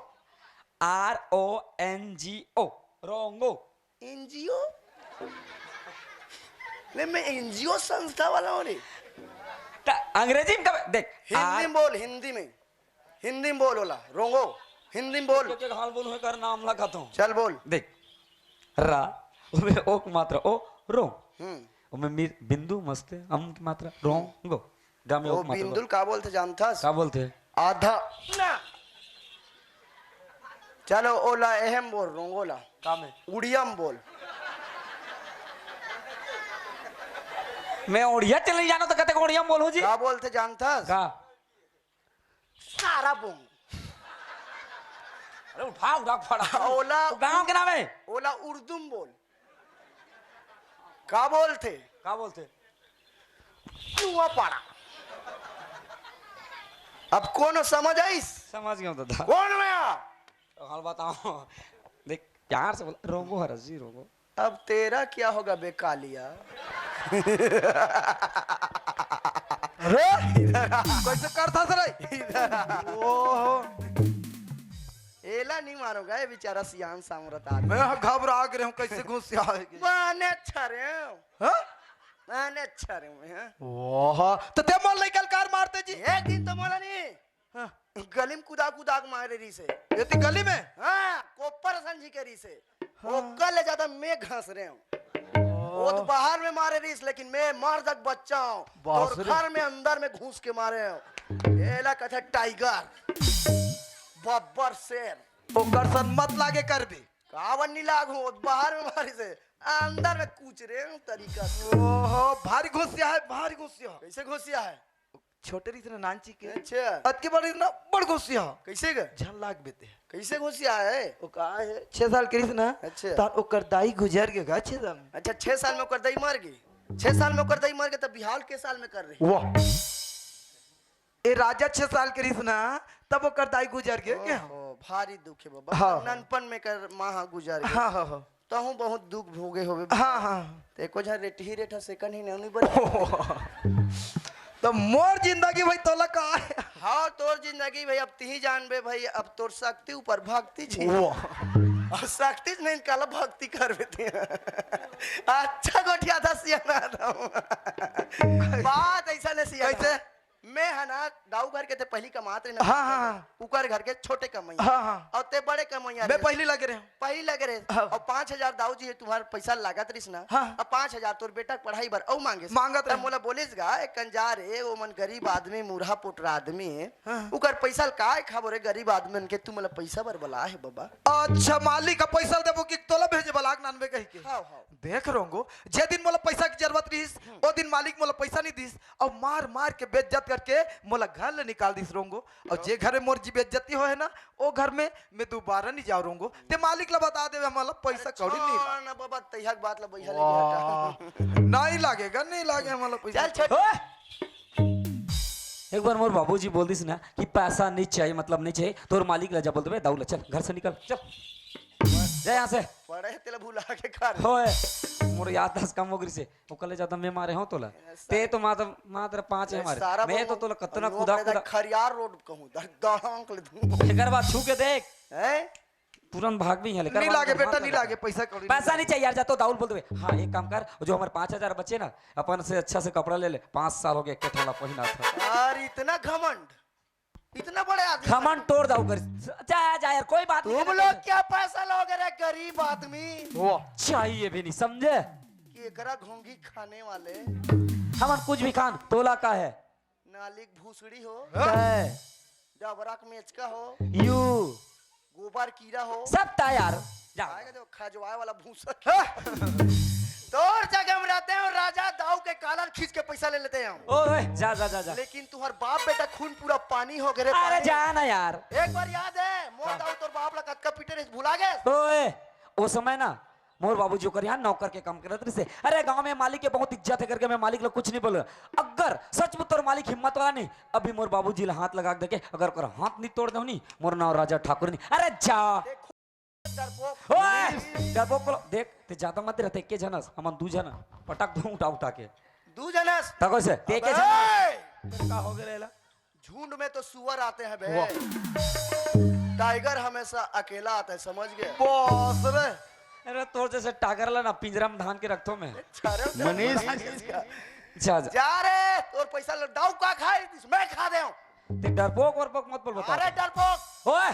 आर ओ एन जी ओ, रोंगो। एनजीओ? ले, मैं एनजीओ संस्था वाला हूँ रे। त अंग्रेजी में कब देख, हिंदी आर में बोल, हिंदी में। हिंदी में बोल, ओला रोंगो। हिंदी में बोल। के, के हाल बोलूं, एकर नाम ला कहत हूँ। चल बोल। देख, रा, ओमे ओक मात्रा, ओ, रो। हम्म। ओमे मिर-, बिंदु मस्ते, अम की मात्रा, रोंगो। गा में ओ ओक मात्रा, बिंदु ल का बोलथे जानथस? का बोलथे? आधा। ना। चलो, ओला एहम बोल, रोंगो ला। का में? उड़िया म बोल। मैं उड़िया चले जानो तो कहते को उड़िया म बोलूं जी? का बोलथे जानथस? का? सारा बोंग। अरे उठा, उठा, फड़ा। ओला वो गांव के नाम है। ओला उर्दू म बोल। का बोलथे? का बोलथे? कुआं पाड़ा। अब कौन हो, समझ आइस? समझ गया दादा। कौन हो यार? तो हाल बताओ। देख, प्यार से बोल, रोंगो हरस जी, रोंगो। अब तेरा क्या होगा बे कालिया? अरे, कैसे करता सर? इधर आ। ओहो। एला नहीं मारोगा, ये बेचारा सियान सामरत आदमी। मैं घबरा गे रहूं, कैसे घुस आएगी? माने अच्छा रे। हाँ? माने अच्छा रे मैं, हाँ? ओहो, तो ते मोर लइका ल कार मारते जी? एक दिन तो मोला नहीं। हाँ। गली में कुदा कुदा के मारे रहिसे। एती गली में? हाँ, कोपर संझी के रहिसे। हाँ। ओकर ले ज्यादा मैं घस रहे हूँ। ओहो। वो तो बाहर में मारे रहिस, लेकिन मैं मर्द के बच्चा हूँ। बास तोर रे। घर में अंदर में घुस के मारे हूँ। एला कथे टाइगर, बब्बर शेर। ओकर सन मत लागे करबे। कावन नी लागू, वो तो बाहर में मारिसे, अंदर में कूच रहे हूँ तरीका से। ओहो, भारी घुसिया है, भारी घुसिया। कैसे घुसिया है? छोटे रहिस ना नानची के। अच्छा। अतके बड़ रहिस ना बड़ घुसिया। कैसे गे? झन लाग बेते। कैसे घुसिया है? वो का है? छह साल के रहिस ना। अच्छा। तार ओकर दाई गुजर गे गा छह साल में। अच्छा, छह साल में ओकर दाई मर गई। छह साल में ओकर दाई मर गई, तब बिहाव के साल में कर रही। वाह। ए राजा छह साल के रहिस ना, तब ओकर दाई गुजर गे। के? ओहो, भारी दुख है बाबा। हाँ। ननपन में कर माँ गुजर गई। हाँ, हाँ, हाँ। तहूँ बहुत दुख भोगे होबे। हाँ, हाँ। ते को झन रेटही रेठा सेकंड ही नहीं बन। तो मोर जिंदगी भाई तोला का है? हाँ, तोर जिंदगी भाई अब तिही जानबे भाई, अब तोर शक्ति ऊपर भक्ति जी। वाह। और शक्ति नहीं काला भक्ति करबे ते। अच्छा गोठिया था सियाना था। बात ऐसा नहीं सियाना। कैसे? मैं है ना, दाऊ घर के ते पहली कमात रहे ना, हाँ, हाँ, हाँ। उकर घर के छोटे कमैया। हाँ, हाँ। और ते बड़े कमैया मैं रहे। पहली लगे रहे। पहली लगे रहे। हाँ। और पाँच हजार दाऊ जी तुम्हार पैसा लागत रहिस ना। हाँ। अब पाँच हजार तोर बेटा के पढ़ाई बर अउ मांगे। मांगत तब रहे। मोला बोलिस गा, "एक कंजार है, वो मन गरीब आदमी, मूढ़ा पोटरा आदमी है। हाँ। उकर पैसा ल काय खाबो रे गरीब आदमी मन के, तू मोला पैसा बर बला है बाबा।" अच्छा, मालिक का पैसा ल देबो कि तोला भेजे बलाक नानबे कही के? हाँ, हाँ। देख रोंगो, जे दिन मोला पैसा की जरूरत रहिस, हम्म। ओ दिन मालिक मोला पैसा नहीं दिस। अउ मार मार के बेइज्जत करके मोला घर ले निकाल दिस रोंगो। अउ जो जे घर में मोर जी बेइज्जती होए ना, ओ घर में मैं दोबारा नहीं जाओ रोंगो। ते मालिक ला बता देवे, हमला पैसा कौड़ी नहीं लागे। ना बाबा, तैहा के बात ला बैहा ले वाह। गया। नहीं लागेगा, नहीं लागे हमला पैसा। चल छोड़। ओए! एक बार मोर बाबूजी बोल दिस ना कि पैसा नहीं चाहिए, मतलब नहीं चाहिए, तोर मालिक ला जा बोल देवे, दाऊ ला चल, घर से निकल, चल। जा यहाँ से। पढ़े तेला भुला के खा रहे। होए, मोर याददाश्त कम हो गई से। ओकर ले ज्यादा मैं मारे हूँ तोला। ए, ते सारे तो मात्र, मात्र पाँच है ए, मारे। सारा मैं तो बोल, तोला कतना लोग कुदा कहता कुदा। खरियार रोड कहूँ, द-, दड़ांक ले दूँ। एकर बाद छू के देख। हैं? तुरंत भाग भी है, लेकर नहीं बाद लागे में बेटा, भाग नहीं लगा। लागे, पैसा कौड़ी पैसा नहीं नहीं चाहिए यार, जा तो दाऊ ल बोल देवे। हाँ, एक काम कर, जो हमारे पाँच हजार बचे ना, अपन से अच्छा से कपड़ा ले ले। पाँच साल हो गए, एक ठोला पहिना था। यार, इतना घमंड, इतना बड़े आदमी। घमंड तोड़ दाऊ कर। जा, जा यार, कोई बात नहीं तुम करते। लोग क्या पैसा लोगे रे गरीब आदमी? वो चाहिए भी नहीं, समझे? कि एकरा घोंघी खाने वाले। हमन कुछ भी खान, तोला का है? नाली के भूसड़ी हो, हाँ। है। डबरा के मेचका हो, यू। गोबर कीड़ा हो। सब था यार। जा। आएगा जो खजवाए वाला भूसा। हाँ। तोर जगह में रहते हैं और राजा दाऊ के कालर खींच के पैसा ले लेते हैं हम। ओए, जा, जा, जा, जा। लेकिन तुम्हार बाप बेटा खून पूरा पानी हो गए रे, अरे पानी। जा ना यार। एक बार याद है, मोर हाँ। दाऊ तोर बाप ला कतका पीटे रहे, भुला गए? ओए, वो समय ना, मोर बाबूजी ओकर यहाँ नौकर के काम करत रहिसे। अरे, गांव में मालिक के बहुत इज्जत हे करके मैं मालिक ला कुछ नहीं बोलंव। अगर सचमुच तोर मालिक हिम्मत वाला नहीं, अभी मोर बाबूजी ला हाथ लगा के देखे, अगर ओकर हाथ नहीं तोड़ देंव नहीं, मोर नांव राजा ठाकुर नहीं। अरे जा। देखो, डरपोक। ओए, डरपोक को देख, ते ज्यादा मत रहते, के झन हस, हमन दू झन हन, पटक दूं उठा उठा के। दू झन हस? तको से, ते के झन हस? अबे! तेरे का हो गया रे ला? झुंड में तो सुअर आते हैं बे। वाह। टाइगर हमेशा अकेला आता है, समझ गए? बस रे। अरे, तोर जैसे टाइगर ला ना पिंजरा में धान के रखथों मैं। अरे, मनीष। जा, जा। जा रे, तोर पैसा ले, दाऊ का खाई, मैं खा देंव। ते डरपोक वरपोक मत बोल, बता। अरे डरपोक। ओए।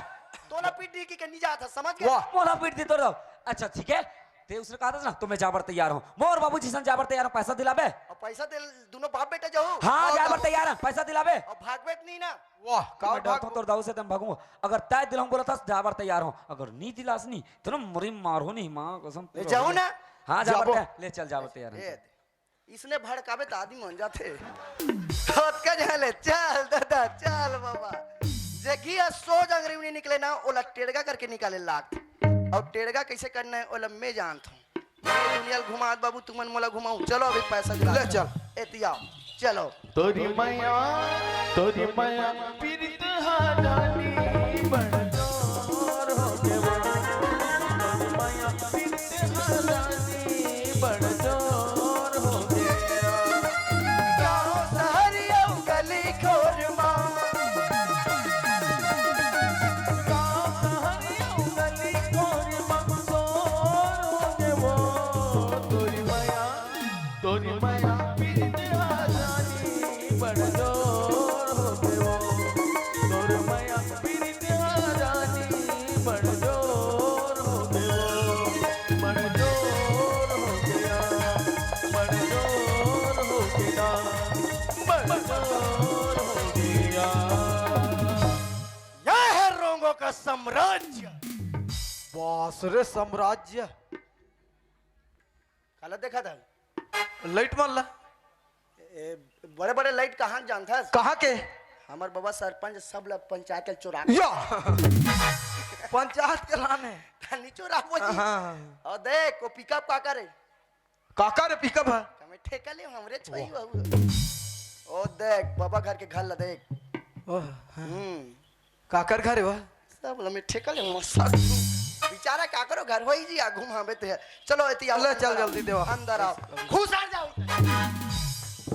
तोला पीट दी कि के नहीं जात हस, समझ गए? वाह। मोला पीट दी तोर दाऊ। अच्छा, ठीक है। ते उसने कहा था ना, तो मैं जाबर तैयार हूँ। मोर बाबूजी सन जाबर तैयार हूँ, पैसा दिलाबे। अउ पैसा दे, दोनों बाप बेटा जाहू। हाँ, अउ जाबर तैयार हूँ, पैसा दिलाबे। अउ भागबे त नहीं ना। वाह, का मैं डरथों भाग- तोर दाऊ से, तब भागूं। अगर तय दिलाऊं बोलथस, जाबर तैयार हूँ। अगर नहीं दिलास नहीं, तो ना मुरी मारहूं नहीं, माँ कसम ले पूरा जाहू हो गया। ना। हाँ, जाबर जाबो। तैयार, ले चल, जाबर तैयार हूँ। ए, इसने भड़काबे त आदमी मन जाथे। ओतका झन ले, चल दादा, चल बाबा। जगिया सो जंगरी नहीं निकले ना, ओला टेड़गा करके निकाले लागथे। अउ टेड़गा कैसे करना है, ओला मैं जानत हूँ। मैं दुनिया ल घुमात बाबू, तुमन मोला घुमाऊ। चलो अभी पैसा दिला। ले चल। एती आओ, चलो। तोरी मैया, तोरी मैया, पीरित हाडानी बड़ जोर हो गे वो। तोरी मैया, पीरित हाडानी बड़ जोर हो गे। गाँव सहरिया गली खोर मा। गाँव सहरिया गली खोर मा। जोर हो गे वो, तोरी मया, तोरी मया, पीरित हाडानी बड़ जोर हो गे वो। तोरी मया, पीरित हाडानी बड़ जोर हो गे वो। बड़ जोर हो गया, बड़ जोर हो गया, बड़ जोर हो गया। यह है रोंगों का साम्राज्य। बास रे साम्राज्य। काला देखा था? लाइट मार ला। ए, बड़े-बड़े लाइट कहाँ के जानथस? कहाँ के? हमर बबा सरपंच सब ल पंचायत के चोरा के या! पंचायत के लाने। तनी चोरा बोली। हाँ। अउ देख, वो पिकअप काकर हे? काकर हे पिकअप हे? तमे ठेका ले, हमरे छई वाह। बहू। ओ देख, बबा घर के घर ला देख। ओह, हाँ। हम्म। काकर घर हे वह? सब लमे ठेका ले मसा। बेचारा काकरो घर होई जी, आ घुमावे ते। चलो, एती आओ, ले, चल अंदर आओ। जल्दी देवा। अंदर आओ। घुसर जाओ।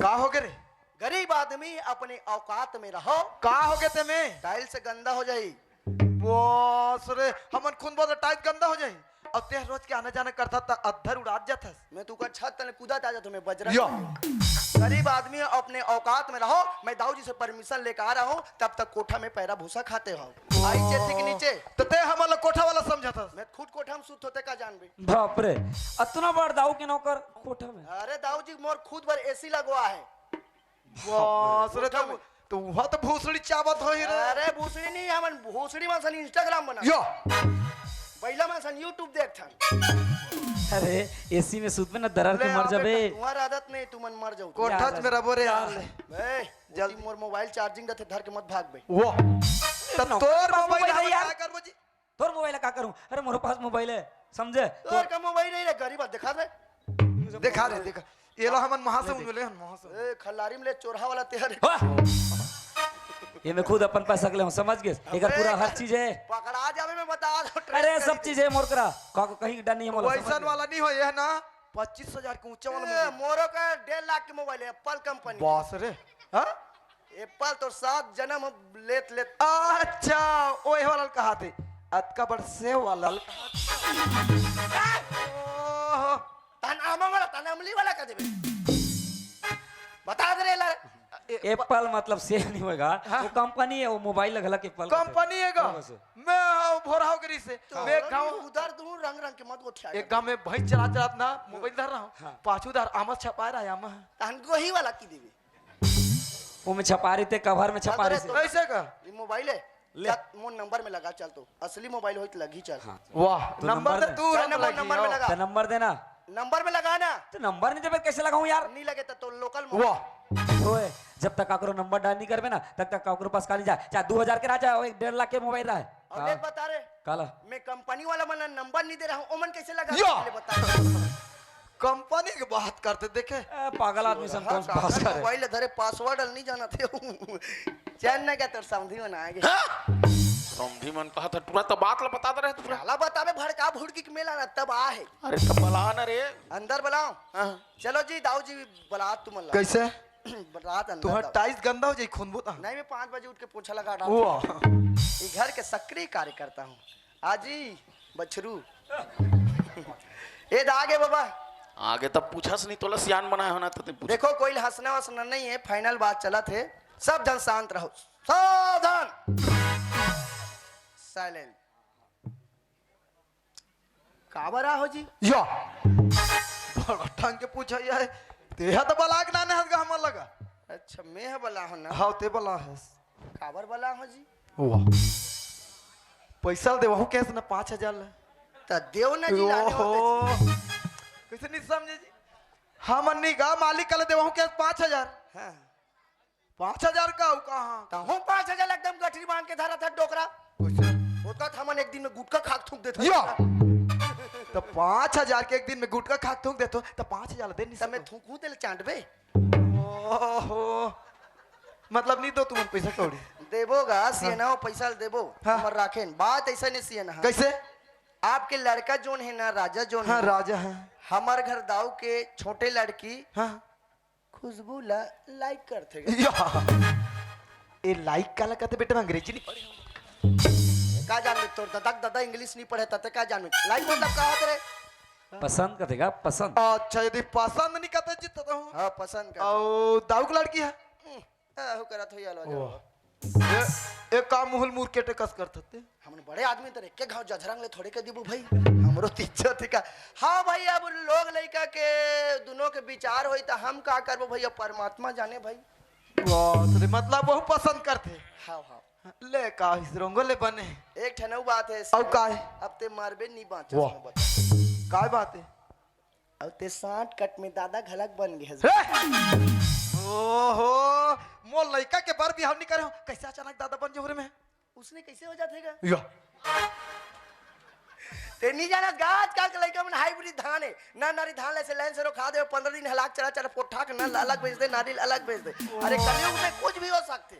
का हो गे रे? गरीब आदमी, अपने औकात में रहो। का हो गे ते में? टाइल्स गंदा हो जाई। बस रे, हमन खुद बोल टाइल्स गंदा हो जाई। अब ते रोज के आना जाना करथा त अद्धर उड़ात जाथस। मैं तू का छत तले कूदा ताजा तुम्हें बजरा या। गरीब आदमी अपने औकात में रहो, मैं दाऊ जी से परमिशन लेकर आ रहा हूँ, तब तक कोठा में पैरा भूसा खाते हो। आई चेती के नीचे। तो ते हमन ला कोठा वाला समझत हस? मैं खुद कोठा में सुत होते का जानबे। बाप रे, अतना बड़ दाऊ के नौकर कोठा में। अरे दाऊ जी मोर खुद बर एसी लगवा है। बस रे, कोठा तो, में। तो वह तो भोसड़ी चाबत होही रे। अरे भोसड़ी नहीं, हमन भोसड़ी मन सन Instagram बना। यो। बैला मन सन YouTube देखथन। अरे, एसी में सुतबे ना, दरर के ले मर आ जाबे। बेटा, तुम्हार आदत नहीं, तुमन मर जाओ। कोठा में रबो रे यार। ए, जल्दी। मोर मोबाइल चार्जिंग रथे, धर के मत भागबे। वो। तब नौकर तोर मोबाइल मोबाइल है यार। का करबो जी? तोर मोबाइल का करूं? अरे, मोर पास मोबाइल है, समझे? तोर का मोबाइल नहीं रे, गरीब, दिखा दे। दिखा दे, दिखा। ये लो, हमन महासमुंद ले, हम महासमुंद। ए, खल्लारी में ले, चोरहा वाला तेहर। वाह! ये मैं खुद अपन पैसा के ले हूं, समझ गए? एकर अबे, पूरा हर चीज है। पकड़ा जावे, मैं बता दो, trace अरे, सब करी चीज है मोर करा। का, कहीं डर नहीं है मोला, वैसन समझ गए? वाला नहीं हो, ये ना, पच्चीस हजार के ऊंचा वाला ए, मोबाइल। मोरो का डेढ़ लाख के मोबाइल है, Apple कंपनी। बस रे, हाँ? एप्पल तो सात जन्म लेत लेत। अच्छा, ओए वाला कहा थे, अतका बड़ सेव वाला। ओहो। तन आमा वाला, तन अमली वाला का देबे? बता दे रे ला। ए-, एप्पल मतलब सेव नहीं होएगा, हाँ। वो कंपनी है, वो मोबाइल घला के एप्पल कंपनी है का? हाँ, बस। मैं हाँ, भोरा हो गई से। तो मैं खाऊं। उधर दूर रंग रंग के मत गोठिया एक कर। गांव में भैंस चला चलात ना, मोबाइल धर रहा हूँ। हाँ। पाछू धर आमस छपा रहा है, आमा। तहन गोही वाला की देबे? वो में छपा रही थे, कवर में छपा रही थे। तो ऐसे का? ये मोबाइल है। ले। चल, मोर नंबर में लगा, चल तो। असली मोबाइल होई तो लगी, चल। हाँ। वाह, तो नंबर नंबर दे दे। तू चल ना, मोर लगी नंबर में हो। लगा। तो नंबर देना। नंबर में लगा ना। तो नंबर नहीं देबे, कैसे लगाऊं यार? नहीं लगे तो, तो लोकल मोबाइल। वाह। ओए, जब तक काकरो नंबर डायल नहीं करबे ना, तब तक काकरो पास काली जा। चाहे दो हजार के रहा, चाहे एक डेढ़ लाख के मोबाइल रहा है। और हाँ। ले बता रे, काला? मैं कंपनी वाला मन नंबर नहीं दे रहा हूँ, ओमन कैसे लगा या। ले बता। कंपनी के बात करते देखे। ए, पागल आदमी सन हाँ, कौन से पास करे? मोबाइल धरे, पासवर्ड नहीं जाना थे। चैन ना क्या तोर समधी मन आगे। हाँ? समधी मन कहा था, पूरा तो बात ला बता दे रहे तू पूरा। काला बतावे, भड़का भुड़की के मेला ना तब आ है। अरे तब बला ना रे। अंदर बुलाओ। हाँ। चलो जी, दाऊ जी बुला तुम ला। कैसे? रात अंदर तुहर दाऊ। टाइस गंदा हो जाई, खून बोता। नहीं, मैं पाँच बजे उठ के पोछा लगा डालता वो। हूँ। ये घर के सक्रिय कार्यकर्ता हूँ। आजी, बछरू। ए दा आगे बाबा। आगे तब पूछस नहीं, तोला सियान बनाए होना तो ते पूछ। देखो, कोई हंसना वसना नहीं है, फाइनल बात चलत है, सब जन शांत रहो, सावधान, साइलेंट। काबर आ हो जी? या। बड़ा ठंग के पूछा ये है। ते हा तो बलाक नाने हस गा हमर लगा। अच्छा, मैं हा बला हो ना? हाँ, ते बला हस। काबर बला हो जी? वाह। पैसा ल देवहू कैसे ना पाँच हजार ले। त देव ना जी, लाने होते ओहो। जी। कैसे नहीं समझे जी? हम नहीं गा मालिक कल देवहू कैसे पाँच हजार। हाँ। पाँच हजार का हो कहाँ? त हो पाँच हजार एकदम गठरी बांध के धरा था डोकरा। कैसे? होता था मन एक दिन में गुटखा खाक थूक देता या। था। तो पाँच हजार के एक दिन में गुटखा खाक थूक देतो, तो पाँच हजार दे नहीं त मैं सकतो। थूकूं तेल चांटबे। ओहो। मतलब नहीं दो तुमन पैसा कौड़ी? देबो गा, हाँ। सियना हो पैसा ल देबो। हाँ। हमर राखेन। बात ऐसा नहीं सियना है। कैसे? आपके लड़का जोन है ना, राजा जोन हाँ, है। राजा है। हमर घर दाऊ के छोटे लड़की हाँ। खुशबू ला लाइक करथे गा। या। ए लाइक काला कथे बेटा, मैं अंग्रेजी नहीं पढ़े। का जान ले तोर दादा, दादा इंग्लिश नहीं पढ़े, तते का जान ले? लाइक मतलब का होत रे? पसंद कथे गा, पसंद। अच्छा, यदि पसंद नहीं कथे जी, तो हूँ। हाँ, पसंद कथे। और दाऊ की लड़की है? हम्म, आहू करत हो, ये लो वाह। जाओ। ए, ए का मुहल मुरकेटे कस करत हते? हमन बड़े आदमी तर एके घाव जझरंग ले थोड़े के दिबू भाई। हमरो तो इज्जत है का? हाँ भाई, अब लोग लइका के दुनों के विचार होई त हम का करबो भैया, परमात्मा जाने भाई। वाह, तो मतलब वहू पसंद करथे। हाँ, हाँ। ले का हिसरोंगो ले बने। एक ठन अउ बात है। अउ का है? अब ते मरबे नहीं बाँचस वाह। में बता। काय बात है? अउ ते shortcut में दादा घलक बन गे हस। हे! ओहो, मोर लइका के बर बिहाव नहीं करे हो, कैसे अचानक दादा बन जाहू रे मैं? उसने कैसे हो जाथे गा? या। ते नहीं जानत गा, आजकल के लइका मन hybrid धान है, ना नारी धान ले से लाइन से रोखा दे, पंद्रह दिन हलाक चला चला पोठा के ना अलग बेच दे, नारी अलग बेच दे। अरे कलयुग में कुछ भी हो सकथे।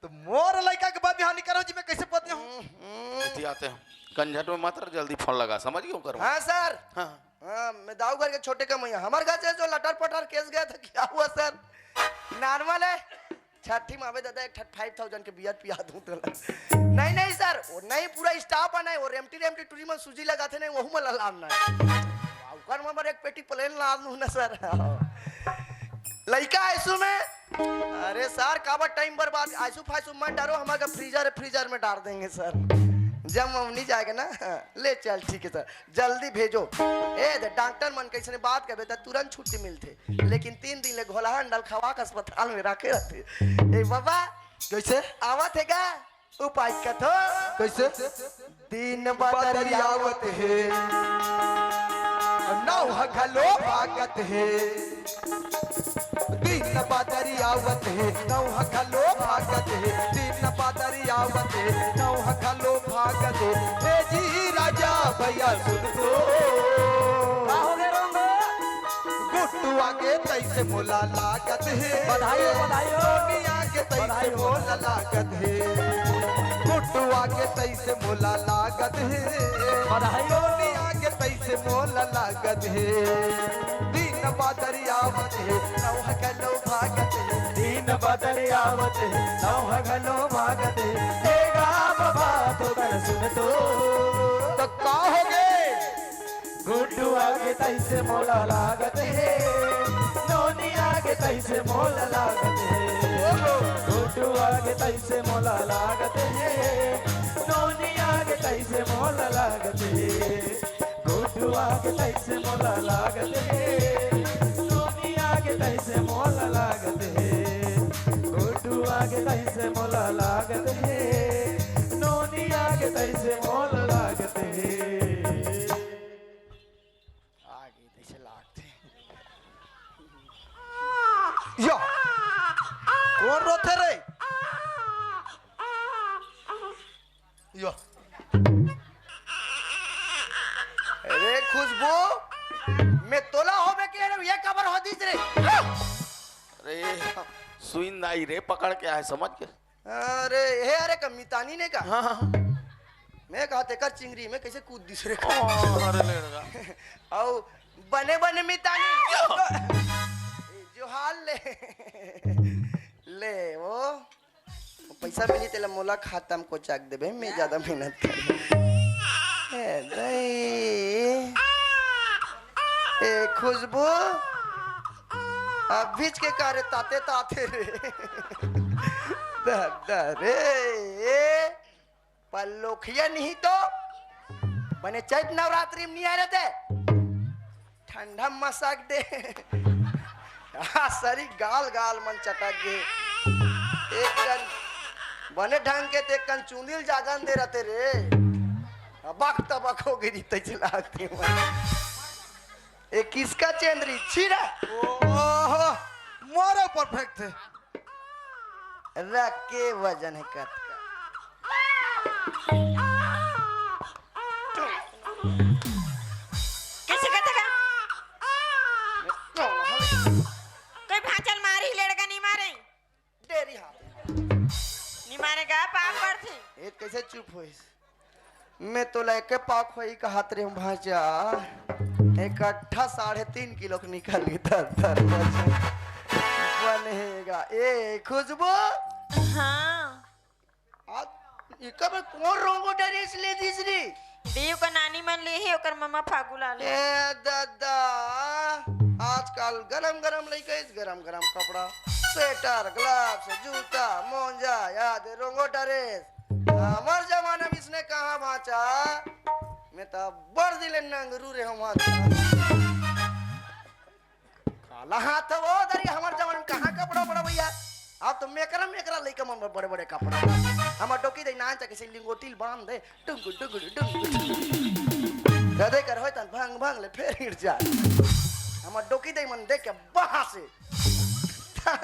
तो मोर लइका के बर बिहाव नहीं करे हो जी, मैं कैसे पति हूँ? हम्म। इतिहाते हैं। कंझट में मत रह, जल्दी फोन लगा, समझ गए ओकर? हाँ सर। हाँ। हाँ, मैं दाऊ घर के छोटे कमैया। हमर घर से जो लटर पटर केस गया था, क्या हुआ सर? Normal है। छठी में आवे दादा, एक ठट five thousand के बियर पिया दूं तो। नहीं, नहीं सर, वो नहीं, पूरा staff आना है, वो रेमटी रेमटी टूरी में सूजी लगाथे नहीं, वहू में लाम ना है। ओकर में बर एक पेटी plain लाम दूं ना सर। लइका आइसू में, अरे सर, काबर टाइम बर्बाद, आइसू फाइसू मत डालो, हमारे freezer, freezer में डाल देंगे सर। जब मम्मी जाएगा ना, ले चल, ठीक है सर, जल्दी भेजो। ए दे, डॉक्टर मन कइसने बात करबे त तुरंत छुट्टी मिलथे, लेकिन तीन दिन ले घोलहा अंडल खवा के अस्पताल में रखे रहथे। ए बाबा, कैसे? आवत हे गा? उपाय कथो। कैसे? दिन बदरियावत हे, नौहा घलो भागत हे। दिन बदरियावत हे, नौहा घलो भागत हे। दिन बदरियावत हे, नौहा घलो भागत हे। ए जी राजा भैया सुन तो। का हो गे रंग? गुड्डुआ के तैसे मोला लागत हे। बधाई हो, बधाई हो। सोनिया के तैसे बधाई हो। मोला लागत हे। गुड्डुआ के तैसे मोला लागत हे। बधाई हो। सोनिया के तैसे मोला लागत हे। दिन बदरियावत हे, नौहा घलो भागत हे। दिन बदरियावत हे, नौहा घलो भागत हे। ए गा बाबा तो कर सुन तो। त का हो गे? गुड्डुआ के तैसे मोला लागत हे, नोनिया के तैसे मोला लागत हे। गुड्डुआ के तैसे मोला लागत हे, नोनिया के तैसे मोला लागत हे। गुड्डुआ के तैसे मोला लागत हे, नोनिया के तैसे मोला लागत हे। गुड्डुआ के तैसे मोला लागत हे, नोनिया के तैसे मोला लागत हे। आगे तैसे लागत हे। यो, कोन रोथे रे? यो। खुशबू, मैं तोला होबे के रे, ये काबर हो दिस रे? अरे, सुइन नाई रे, पकड़ के आए, समझ के। अरे, हे, अरे, का मितानी ने का? हाँ, हाँ, हाँ। मैं कहा, तेकर चिंगरी में कैसे कूद दिस रे? ओ, अरे, ले लगा। अउ बने, बने मितानी। ए, जो हाल ले। ले, वो, वो पैसा मिली, तेला मोला खाता में कोचाक देबे, मैं ज्यादा मेहनत कर। ए, दई। ए, खुशबू। अभीच के का रे, ताते, ताते रे। दादा रे, ए। पर लोखिया नहीं तो बने चैत नवरात्रि में नहीं आ रहे थे। ठंडा मसाक दे। हाँ, सरी गाल गाल मन चटक गे। एक कन बने ढंग के ते कन चुंदिल जागन दे रहते रे। अबक तबक हो गई तैसे लागते मन। ए किसका चेंदरी छिरा? ओहो, मोरो परफेक्ट है। रख के वजन है कतका। कैसे कहते का? कोई भांचल मारी लेड़गा नहीं मारे। डेरी हाथ। नहीं मारेगा, पाप पड़थे। ए कैसे चुप होइस? मैं तोला एके पाक होई कहत रेहूं भांचा, इकट्ठा साढ़े तीन किलो के निकल गे, धर, धर, बच। बनेगा। ए, खुशबू। हाँ। आज इका में कौन रोंगो डरेस ले दिस रे? देव का नानी मन ले हे, ओकर ममा फागू ला ले। ए दादा, आजकल गरम गरम लइका इस गरम गरम कपड़ा, स्वेटर, ग्लव्स, जूता, मोजा, याद रोंगो डरेस। हमर जमाना में इसने कहाँ बाँचा? मैं तो अब्बड़ दिन ले नंगरू रहे हूँ बाँचा। काला हाथ वो दरी, हमर जमाना में कहाँ कपड़ा बड़ा भैया? अब तो मेकरा, मेकरा लइका मन बर बड़े, बड़े कपड़ा। हमर डोकी दे नान चा किसी लिंगोटिल बांध दे, डुंगु, डुंगु, डुंगु। दे कर होय तन भंग, भंग ले फेर हिट जा। हमर डोकी दे मन देख के बहा से। हाँ,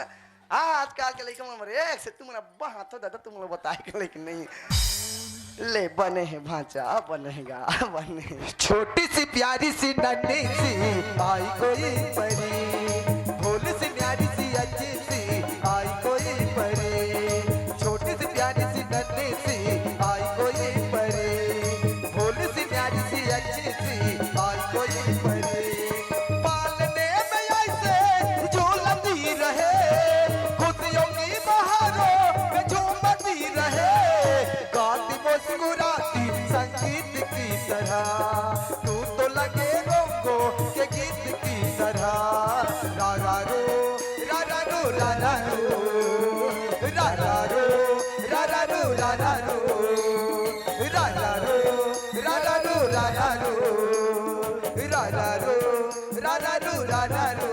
आजकल के लइका मन रे, एक से तुम ना बहात हो दादा, तुम लोग बताए के लेकिन नहीं। ले बने है भांचा, बने है गा, बने है। छोटी सी प्यारी सी नन्ही सी आई कोई परी, भोली सी न्यारी सी अच्छी सी आई कोई परी। छोटी सी प्यारी सी नन्ही सी आई कोई परी, भोली सी न्यारी सी अच्छी सी आई कोई परी। पालने में ऐसे झूलती रहे, खुशियों की बहारों में झूमती रहे, गाती मुस्कुराती संगीत की तरह। तू तो लगे रोंगो के गीत की तरह। रा रा रो, रा रा रो, रा रा रो, रा रा रो, रा रा रो, रा रा रो, रा रा रो, रा रा रो, रा रा रो, रा रा रो, रा रा रो, रा रा रो।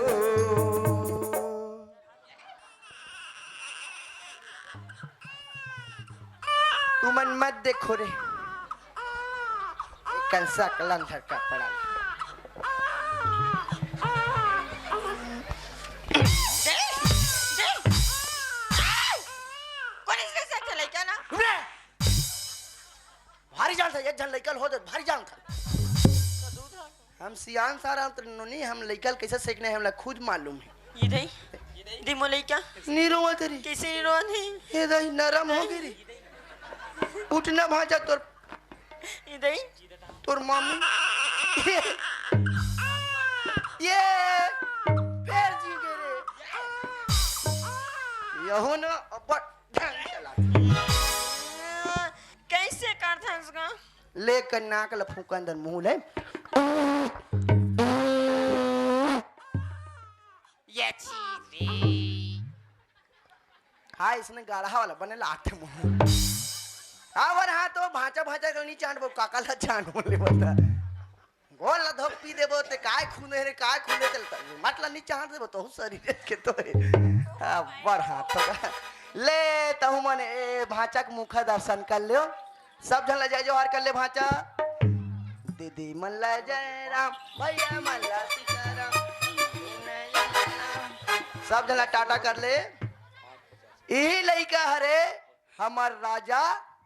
तुमन मत देखो रे, कंसा कलंधर का पड़ा। दे, दे। कोन इसके साथ चले क्या ना? भारी जान था, एक झन लइका ल हो दे, भारी जान था। हम सियान सारा तो नोनी, हम लइका ल कैसे सेकने, हमला खुद मालूम है। ये दई, दे मो लइका। नी रोवा तेरी। कैसे नी रोवा नहीं? ये दई नरम हो गई रे। उठना भांचा तोर, ये दई। तोर मामी। ये, ये, फेर जी गे रे। यहो ना, अब ढंग चला। कैसे करथस गा? ले कर नाक ल फूकन दन मुंह ले। ये चीरी। हाँ, इसने गाढ़ा वाला बने लाते मुंह। हाँ, वर हाँ, तो भांचा, भांचा कर नहीं चांट, वो काका ला चांट बोले बता। गोल ला धोक पी देबो, ते काय खूने रे, काय खूने चलता। मत ला नहीं चांट देबो, तो शरीर के तो है। हाँ, वर हाँ, तो ले, तहु मन ए भांचा के मुख दर्शन कर लियो। सब झन ला जय जोहार कर ले भांचा। दीदी मन ला जय राम, भैया मन ला सीताराम। सब झन ला टाटा कर ले। यही लइका हरे हमर राजा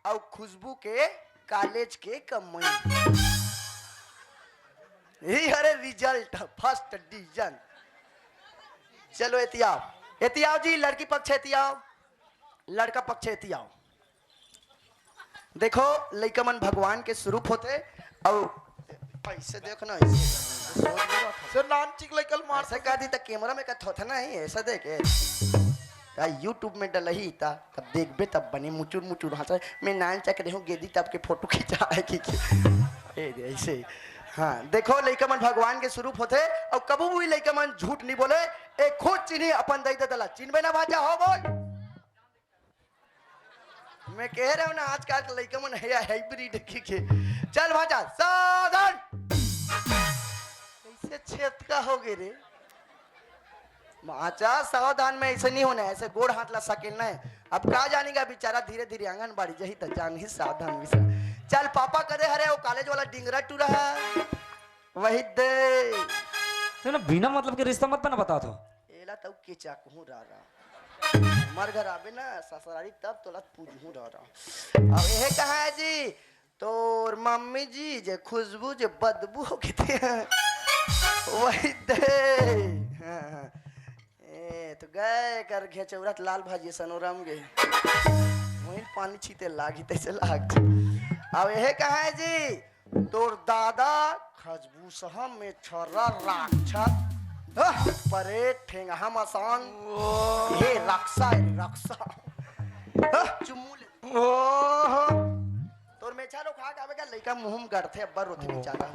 अउ खुशबू के कॉलेज के कमई। ही अरे रिजल्ट फर्स्ट डिवीजन। चलो एती आओ, एती आओ जी, लड़की पक्ष एती आओ, लड़का पक्ष एती आओ। देखो, लइका मन भगवान के स्वरूप होथे। अउ ऐसे देख ना, ऐसे सोच नहीं रहा था। से नान चिक लइका ल मार ऐसे कह दी त कैमरा में कहा थोथना ही ऐसा देखे। या YouTube में डलही ता, तब देखबे तब बने मुचुर मुचुर हंसा। मैं नान चक रही हूँ गेदी तब के फोटो खिंचा है कि, कि। ए, ऐसे। हाँ, देखो लइका मन भगवान के स्वरूप होथे। अउ कबू भी लइका मन झूठ नहीं बोले। ए खुद चिन्ही अपन दई दे दला, चिन्हबे ना भांचा हो बोल। मैं कह रहा हूँ ना, आजकल के लइका मन है हाइब्रिड की के। चल भांचा, सावधान। कैसे छेद का हो गए रे? भांचा सावधान में ऐसे नहीं होना है, ऐसे गोड़ हाथ ला सकेलना है। अब का जानेगा बेचारा, धीरे धीरे आंगनबाड़ी जही त जान ही सावधान विसा। चल पापा कदे हरे वो कॉलेज वाला डिंगरा टूरा है। वही दे। तू ना बिना मतलब के रिश्ता मत बना बता तो। एला तऊ के चाकू रा रा। मर घर आबे ना ससुरारी तब तोला पूजहूं रा रा। अब यह कहा है जी, तोर मम्मी जी जे खुशबू जे बदबू हो गए थे। वही दे। हाँ, हाँ। ए, तो गए कर घेचौरत लाल भाजी सनोरम गए। वहीं पानी छीते लागी तैसे लाग। अब यह कहा है जी, तोर दादा खजबूसहा में छर्रा राक्षस। हह, परे ठेंगहा मसान। हे रक्षा, हे रक्षा। हह, चुम्मू ले। ओहो। तोर मेछा रो खा के आवे का लइका मुंह में गड़थे अब्बर रोथे बेचारा।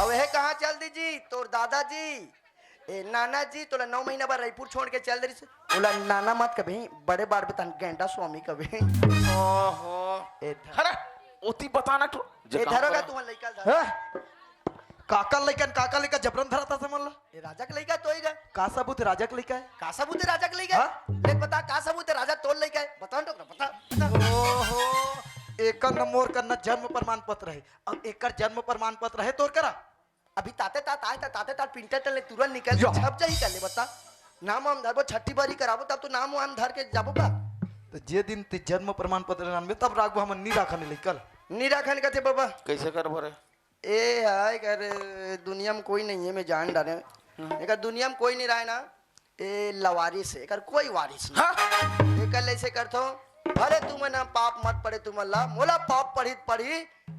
अब हे कहाँ चल दी जी? तोर दादा जी। ए, नाना जी, तोला नौ महीना बर रायपुर छोड़ के चल दे रहिस। ओला नाना मत कबे, बड़े बार बे तन गेंडा स्वामी कबे। ओहो। ए, ध- अरे, ओती बताना तो। ए, धरो का तुमन लइका ल धरो। हैं? काका लइका न, काका लइका जबरन धरा था समझ ला। ए, राजा के लइका तो ही गा। का सबूत राजा के लइका है? का सबूत राजा के लइका है? हाँ? ले बता, का सबूत राजा तोर लइका है? बता ना, बता, बता। ओहो, एकर न मोर कर न जन्म प्रमाण पत्र है। अब एकर जन्म प्रमाण पत्र है तोर करा? अभी ताते तात आए ता, ताते तात printer टले तुरंत निकल के या। छप जाही का ले बता। नाम हम धरबो छठी बारी कराबो तब तो नाम हम धर के जाबो का। तो जे दिन ते जन्म प्रमाण पत्र लानबे तब राखबो, हमन नी राखन ले कल। नी राखन कथे बाबा। कैसे करबो रे? ए हाय कर दुनिया में कोई नहीं है, मैं जान डारे। हम्म। एकर दुनिया में कोई नहीं रहे ना। ए लवारिस है, एकर कोई वारिस नहीं। हाँ? एकर ले से करथो, भले तुमन ह पाप मत पड़े तुमन ला, मोला पाप पढ़ी पढ़ी,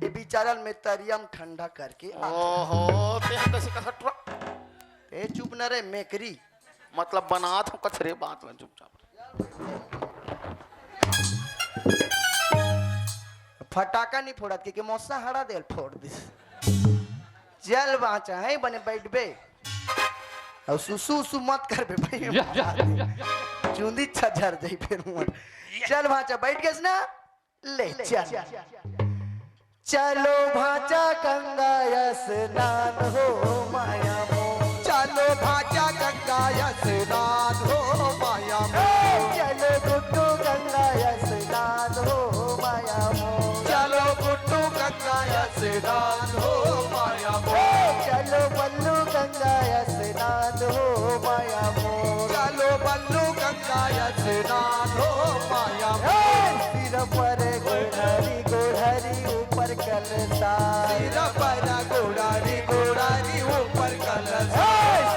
ए बिचारल में तरियम ठंडा करके आ। ओहो, ते ह कैसे कथट रा? ते चुप न रे मेकरी। मतलब बनात हो कचरे बात ला चुपचाप। फटाका नहीं फोड़त के, के मौसा हड़ा देल फोड़ दिस। चल बांचा है बने बैठबे। और सुसु उसु मत करबे भाई। या, या, या, या, या। चुंदी छझर जाई फिर मोर। चल भांचा बैठ गेस ना। ले चल। चलो भांचा गंगा स्नान हो माया मोर। चलो भांचा गंगा स्नान हो माया मोर। चलो गुड्डू गंगा स्नान हो माया मोर। चलो गुड्डू गंगा स्नान हो माया मोर। चलो बल्लू गंगा स्नान हो माया मोर। चलो बल्लू गंगा स्नान हो माया मोर। सिर पर गोढ़री गोढ़री ऊपर कलसा। सिर पर गोढ़री गोढ़री ऊपर कलसा।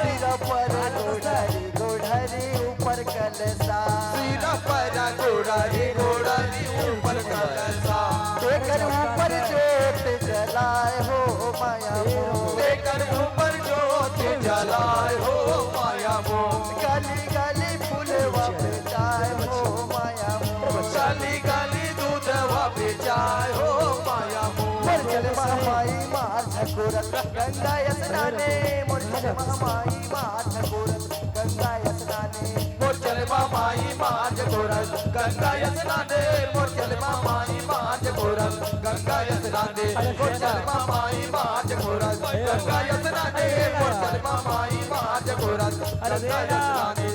सिर पर गोढ़री गोढ़री ऊपर कलसा। सिर पर गोढ़री गोढ़री ऊपर कलसा। तेकर ऊपर जोत जलाए हो माया मोर। तेकर ऊपर जोत जलाए हो माया मोर। गली गली फूलवा बेचाए हो माया मोर। गली गली दूधवा बेचाए हो माया मोर। मोर चले माई मार झकोरत गंगा स्नाने। मोर चले माई मार झकोरत गंगा स्नाने। मोर चले माई मार झकोरत गंगा स्नाने। मोर चले माई मार झकोरत गंगा स्नाने। मोर चले माई मार झकोरत गंगा स्नाने। मोर चले माई मार झकोरत गंगा स्नाने।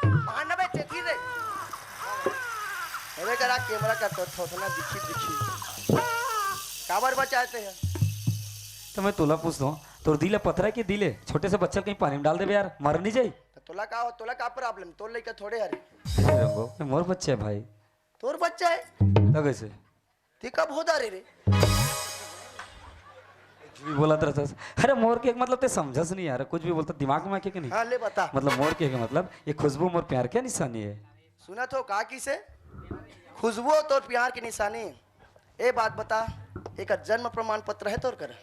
मानबे चेथी रे। अबे करा कैमरा का तो थोथना दिखी दिखी। काबर बचाते हैं? तो मैं तोला पूछता हूँ, तोर दिल पथरा के दिल है, छोटे से बच्चा कहीं पानी में डाल देबे यार, मर नहीं जाई? तो तोला का हो, तोला का प्रॉब्लम? तोर लइका थोड़े हरे। ए रंगो, मोर बच्चा है भाई। तोर बच्चा है? तो कैसे? ते कब हो दारे रे? कुछ भी बोलत रहता। अरे मोर के मतलब ते समझस नहीं यार, कुछ भी बोलता दिमाग में के नहीं। हाँ, ले बता। मतलब मोर के मतलब ये खुशबू मोर प्यार के निशानी है। सुनत हो का किसे? खुशबू तोर प्यार के निशानी। ए बात बता, एकर जन्म प्रमाण पत्र है तोर कर?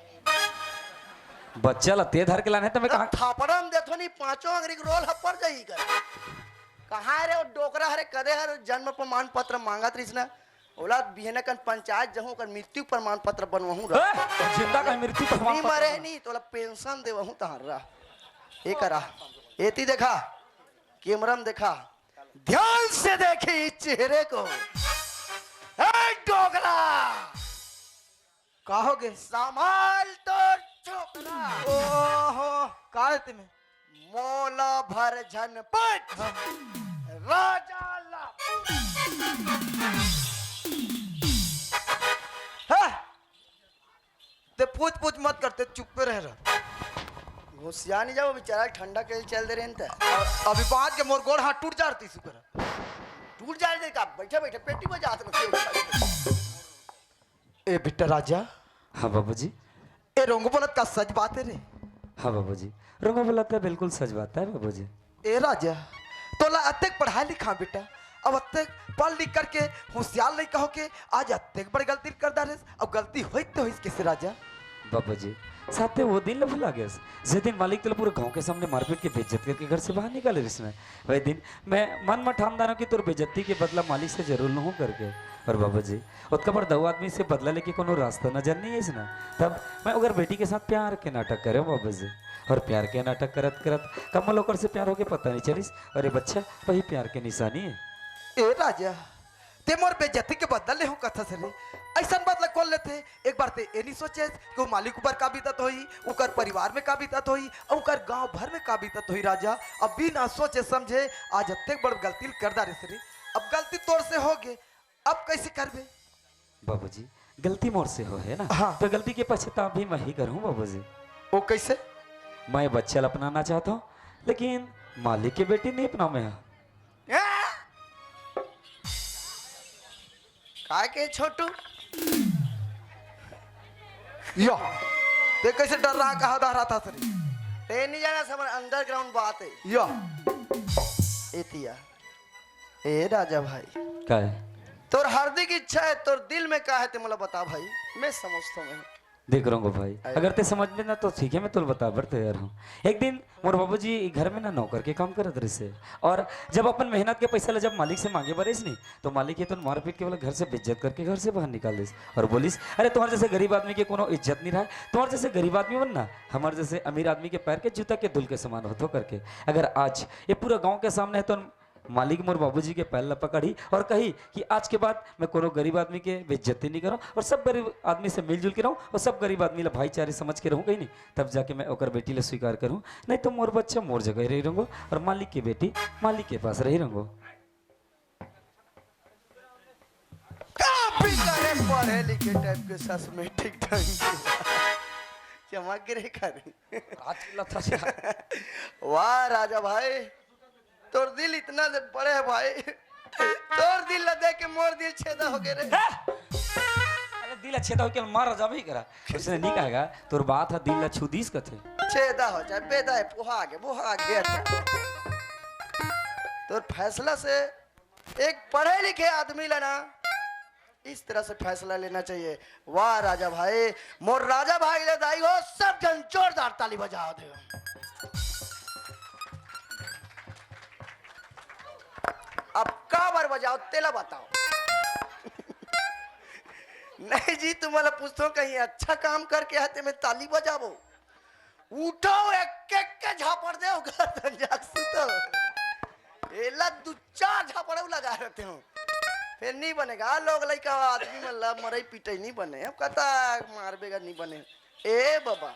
बच्चा ला ते धर के लाने तो मैं कहाँ? थापड़ा में देथो नहीं, पांचों अंगरी के रोल हप्पर जाई कर। कहाँ रे वो डोकरा हरे, कदे हर जन्म प्रमाण पत्र मांगत रहिस ना? ओला बिहने कन पंचायत जहूं, ओकर मृत्यु प्रमाण पत्र बनवहूं रह। ए, जिंदा का मृत्यु प्रमाण नहीं पत्र मरे बना। नहीं, तोला पेंशन देवहूं तहार रह। ए करा, एती देखा, कैमरा में देखा, ध्यान से देखे इस चेहरे को। ए डोकरा, का हो गे? संभाल तोर छोकरा। ओहो, का है तेमे? मोला भर झन पट। हाँ। राजा ला। हाँ। ते पूछ पूछ मत करते, चुप्पे रह रहा। होशियार नहीं जाओ बेचारा, ठंडा के चल दे रहे हैं ते। अभी बांध के मोर गोड़ हाथ टूट जा रही शुक्र। टूट जा रहे का? बैठे बैठे पेटी बजात रहे। ए बिट्टा राजा। हाँ बाबूजी। ए रोंगो बोलत का सच बात है रे? हाँ बाबूजी, रोंगो बोलत का बिल्कुल सच बात है बाबूजी। ए राजा, तोला अतेक पढ़ाई लिखा बेटा, अब अतेक पढ़ लिख करके होशियार लइका होके आज अतेक बड़ गलती कर डारेस। अब गलती होई तो होइस कैसे राजा? बाबूजी, साथे वो दिन ल भुला गेस, जे दिन मालिक तोला पूरा गांव के सामने मारपीट के बेइज्जत करके घर से बाहर निकाले रिस ना। वही दिन मैं मन म ठान डारो कि तोर बेइज्जती के बदला मालिक से जरूर लूहूं करके। और बाबूजी, ओतका बड़ दऊ आदमी से बदला लेके कोनो रास्ता नजर नहीं आइस ना। तब मैं ओकर बेटी के साथ प्यार के नाटक करे बाबूजी। और प्यार के नाटक करत करत कमल ओकर से प्यार होके पता नहीं चलिस। अरे बच्चा, वही प्यार के निशानी है। ए राजा, ते मोर बेइज्जती के बदला लेहूं कथस रे। अइसन बदला कोन लेथे? एक बार ते ए नहीं सोचे कि वो मालिक ऊपर का बीतत होई, ओकर परिवार में का बीतत होई, अउ ओकर गांव भर में का बीतत होई राजा। अब बिना सोचे समझे आज अतेक बड़ गलती कर डारेस रे। अब गलती तोर से हो गे, अब कैसे करबे? बाबूजी, गलती मोर से हो है ना? हाँ। तो गलती के पछतावा भी मैं ही करूँ बाबूजी। वो कैसे? मैं बच्चा ला अपनाना चाहता हूँ, लेकिन मालिक के बेटी नहीं अपना मैं। आ? का के छोटू? यो, ते कैसे डर रहा, कहा दा रहा था सर? ते नहीं जाना, सब underground बात है। यो। एतिया। ए राजा भाई। का है? तोर हार्दिक इच्छा है, तोर दिल में का है, ते मोला बता भाई, मैं समझता हूँ। देख रंगो भाई, अरे। अगर ते समझ में ना तो ठीक है, मैं तोल बता बर तैयार हूँ। एक दिन मोर बाबूजी घर में ना नौकर के काम करत रहिसे, और जब अपन मेहनत के पैसा ला जब मालिक से मांगे बर आइस नहीं, तो मालिक ये तो मारपीट के वाला घर से बेइज्जत करके घर से बाहर निकाल दिस और बोलिस, "अरे तुम्हारे जैसे गरीब आदमी के कोनो इज्जत नहीं रहा, तुम्हारे जैसे गरीब आदमी मन ना हमारे जैसे अमीर आदमी के पैर के जूता के धूल के समान होथो," करके। अगर आज ये पूरा गांव के सामने है तो मालिक मोर बाबूजी के पैर ला पकड़ही और कही कि आज के बाद मैं कोनो गरीब आदमी के बेइज्जती नहीं करूँ और सब गरीब आदमी से मिलजुल के रहूँ और सब गरीब आदमी ला भाईचारे समझ के रहूँ कहीं नहीं, तब जाके मैं ओकर बेटी ला स्वीकार करूँ, नहीं तो मोर बच्चा मोर जगह रही रहूँगो और मालिक के बेटी मालिक के पास रही रहूँगो। का भी करे पढ़े लिखे टाइप के सस में ठीक ढंग के चमक गिरे करे। आज लथा से वाह राजा भाई, तोर दिल इतना दे बड़े है भाई, तोर दिल ला देख के मोर दिल छेदा हो गए रे। हैं? अरे दिल छेदा हो के मर जाबे करा। उसने नहीं कहेगा, तोर बात है दिल ला छू दीस कथे। छेदा हो जाए, बेदा है, पोहा आगे, पोहा आगे। तोर फैसला से एक पढ़े लिखे आदमी ला ना इस तरह से फैसला लेना चाहिए। वाह राजा भाई, मोर राजा भाई ले दाई हो, सब जन जोरदार ताली बजाओ दे। अब काबर बजाओ, तेला बताओ। नहीं जी, तुम्हारा पूछो कहीं अच्छा काम करके आते में ताली बजाबो। उठो, एक एक के झापड़ दे, गर्दन जाग सुतो। एला दू चार झापड़ लगा रहते हो, फिर नहीं बनेगा। लोग लइका आदमी मन ला मरई पिटई नहीं बने, अब कहता मार बेगा नहीं बने। ए बाबा,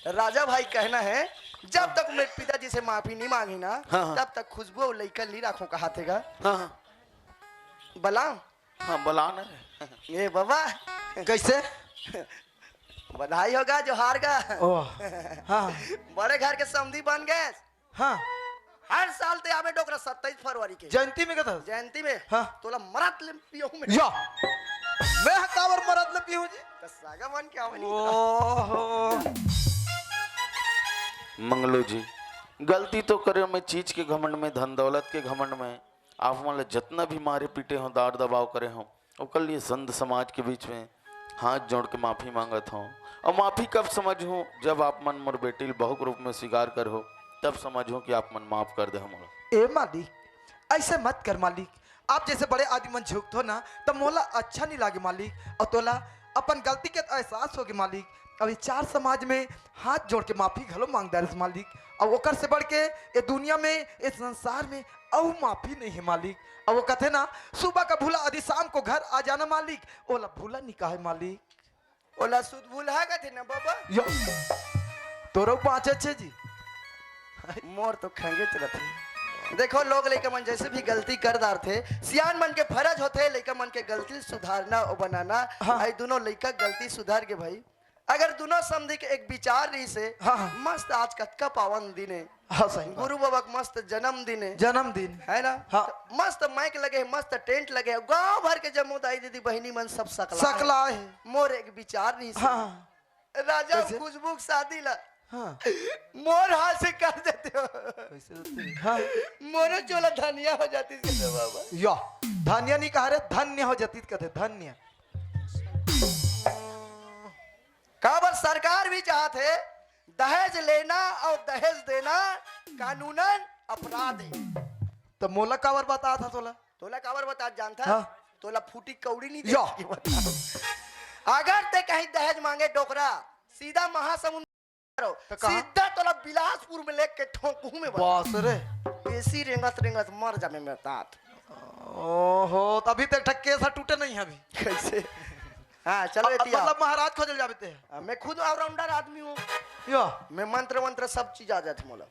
राजा भाई कहना है, जब तक मेरे पिताजी से माफी नहीं मांगी ना, हाँ, हाँ। तब तक खुशबू और लइका नहीं रखो कहा थेगा। हाँ, हाँ। बलाओ। हाँ, बलाओ ना रे। ए बाबा। कैसे? बधाई होगा जोहार का। ओ, हाँ। बड़े घर के समधी बन गए। हाँ। हर साल ते आवे डोकरा सत्ताईस फरवरी के। जयंती में कथा? जयंती में। हाँ। तोला मरत ले पियो में। या। मैं आगा मन क्या बनी? ओहो। मंगलू जी, गलती तो करे मैं चीज के घमंड में, धन दौलत के घमंड में। आप मन ला जतना भी मारे पीटे हो, डांट दबाव करे हो, ओकर लिए संत समाज के बीच में हाथ जोड़ के माफी मांगत हो। और माफी कब समझ हूँ, जब आप मन मोर बेटी ल बहू के रूप में स्वीकार कर हो, तब समझ हूँ कि आप मन माफ कर दे हो मोला। ए मालिक, ऐसे मत कर मालिक। आप जैसे बड़े आदमी मन झुकत हो ना, त मोला अच्छा नहीं लागे मालिक। और तोला अपन गलती के एहसास होगे मालिक। अब ये चार समाज में हाथ जोड़ के माफी घलो मांग डारिस मालिक। अब ओकर से बढ़ के ये दुनिया में, ये संसार में अउ माफी नहीं है मालिक। अब वो कथे ना, सुबह का भूला आदि शाम को घर आ जाना मालिक, ओला भूला नहीं कहे मालिक। ओला सुध भूलहा कथे ना बाबा। यो, तोरो पाँच अच्छे जी। मोर तो खंगे चलत हे। देखो, लोग लइका मन जैसे भी गलती कर डारथे, सियान मन के फरज होथे लइका मन के गलती सुधारना और बनाना। हाँ। आई दोनों लइका गलती सुधार के भाई, अगर दोनों समधी के एक विचार रही से, हाँ, हाँ। मस्त आज कतका पावन दिन है, हाँ, सही बात। गुरु बाबा के मस्त जन्मदिन है। जन्मदिन। है ना? हाँ। तो मस्त माइक लगे है, मस्त टेंट लगे है, गांव भर के जम्मो दाई दीदी बहिनी मन सब सकला है। सकला है। मोर एक विचार रही से। हाँ। राजा कैसे? खुशबू के शादी ला। हाँ। मोर हाथ से कर देते हो। कैसे होते हैं? हाँ। मोरो चोला धनिया हो जाती है बाबा। या, धनिया नहीं कहा रे, धन्य हो जाती कहते, धन्य। काबर सरकार भी चाहत है, दहेज लेना और दहेज देना कानूनन अपराध है। तो मोला काबर बता था तोला? तोला काबर बता जानता? हाँ। तोला फूटी कौड़ी नहीं दे या। सके बता। अगर ते कहीं दहेज मांगे डोकरा, सीधा महासमुंद करो, तो कहाँ? सीधा तोला बिलासपुर में लेके ठोकू में बता। बस रे। बेसी रेंगत रेंगत मर जाबे मेरे तात। ओहो, तो अभी तक ठक्के सा टूटे नहीं है अभी। कैसे? हाँ, चलो अब, एतिया। मतलब महाराज खोजल जाबे ते। हाँ, मैं खुद ऑलराउंडर आदमी हूँ। यो। मैं मंत्र वंत्र सब चीज आ जाते मोला।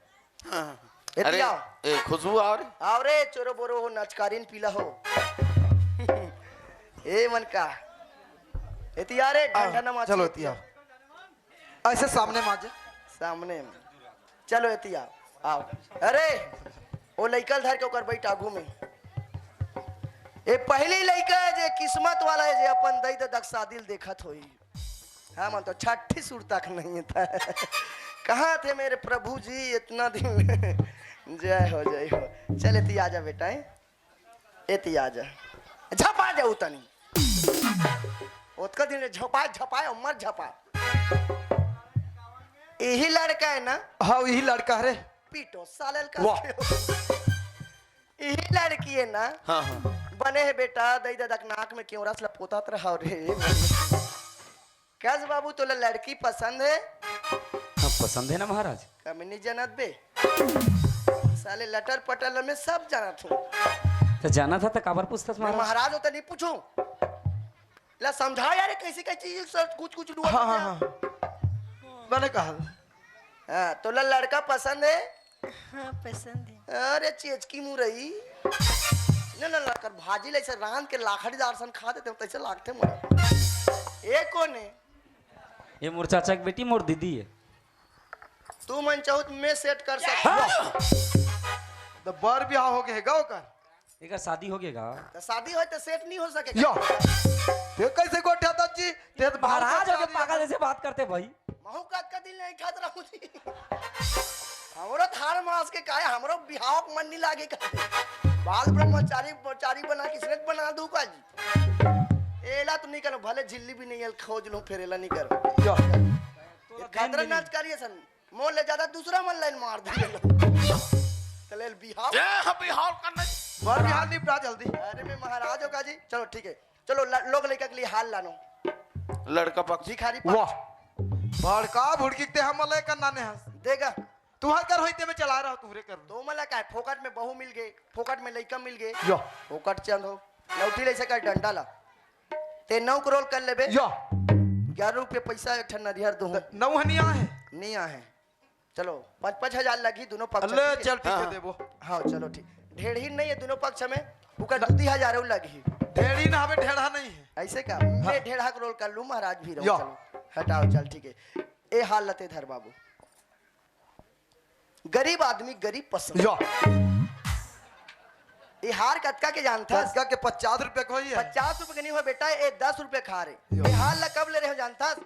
हाँ। एतिया। अरे, ए, खुशबू आओ रे। आओ रे, चोरो बोरो हो, नचकारीन पीला हो। ए मन का। एतिया रे, आओ, ढंढा नमा चलो चलो। एतिया। ऐसे सामने में आ जा। सामने में। चलो एतिया। आओ। अरे, ओ लइका ल धर के ओकर बैठ आगू में। ए पहली लइका है जे किस्मत वाला है जे अपन दई ददक शादी ल देखत होई। हाँ, मन तो छठी सुरता के नहीं था। कहाँ थे मेरे प्रभु जी इतना दिन? जय हो, जय हो। चल, एती आजा बेटा, हैं? एती आजा। झपा जाऊ तनी। ओतका दिन ले झपा, झपा, उमर झपा। यही लड़का है ना? हाँ, यही लड़का है रे। पीटो, साले का। वाह। यही लड़की है ना? हाँ, हाँ। बने है बेटा, दई ददक नाक में क्यों रस लपोतात रहा रे। कस बाबू, तोला लड़की पसंद है? हाँ, पसंद है ना महाराज। कम नहीं जानत बे। साले लटर पटर में सब जानत हूँ। तो जाना था तो काबर पूछता मैं महाराज? महाराज होता नहीं पूछूं। ला समझा यार, कैसी कैसी चीज सर कुछ कुछ डुआ हाँ, हाँ, देते हैं। हाँ। मैंने कहा। हाँ, तोला लड़का पसंद है? हाँ, पसंद है। अरे चेचकी मुरई। ना, ना, ना, कर भाजी ले से रांध के लाखड़ीदार सन खा देते हो, तैसे लागते मोला। ए कौन है? ये मोर चाचा के बेटी, मोर दीदी है। तू मन चाहो तो मैं सेट कर सकता हूँ। तो बर बिहाव हो गए है गा ओकर? एकर शादी हो गए गा? तो शादी होय तो सेट नहीं हो सके। यो, ते कैसे गोठियाता जी? ते तो महाराज हो के पागल जैसे बात करते भाई। महू का कदी नहीं खात रहूं जी। हमरो थार मास के काहे, हमरो बिहाव के मन नहीं लागे का? बाल ब्रह्मचारी, ब्रह्मचारी बना किसने बना दूं का जी? एला तो नहीं करो, भले झिल्ली भी नहीं है, खोज लो, फिर एला नहीं करो। यो। ये खतरनाक करिए सन। मोर ले ज्यादा दूसरा मन लाइन मार दे। चले बिहाव। ए, हम बिहाव करना। मार बिहाव निपटा जल्दी। अरे मैं महाराज हो का जी। चलो ठीक है, चलो ल-, लोग लइका के लिए हाल लानो। लड़का पक्ष। भिखारी पक्ष। वाह। बड़का भुड़की ते हम ले करना ने हस। देगा। तुहर कर होइते में चला रहा, तुहरे कर। तो मला का है, फोकट में बहू मिल गए, फोकट में लइका मिल गए। यो। फोकट चंद हो। लौठी ले से कर डंडा ला। ते नौ करोड़ कर लेबे। यो। ग्यारह रुपये पैसा एक ठन नरिहर दूँ। नौ हनिया है। नहीं आ है। चलो, पाँच, पाँच हजार लगी दोनों पक्ष, अल्ले, ठीक है? चल, ठीक है, हाँ। देबो। हाँ, चलो, ठीक। ढेढ़ी नहीं है दोनों पक्ष में, उकर न- दू दी हजार और लगी। ढेढ़ी ना हमें ढेढ़ा नहीं है। ऐसे का? हाँ। मैं ढेढ़ा करोड़ कर लूँ, महाराज भी रहूँ, यो। चलो। हटाओ, चल, ठीक है। ए हाल लते धर बाबू। गरीब आदमी गरीब पसंद। यो। ये हार कतका के जानथस? कतका के? पचास रुपया के होही है। पचास रुपया के नहीं हो बेटा, ये दस रुपया के हार हे। यो। ये हार ला कब ले रहे हो जानथस?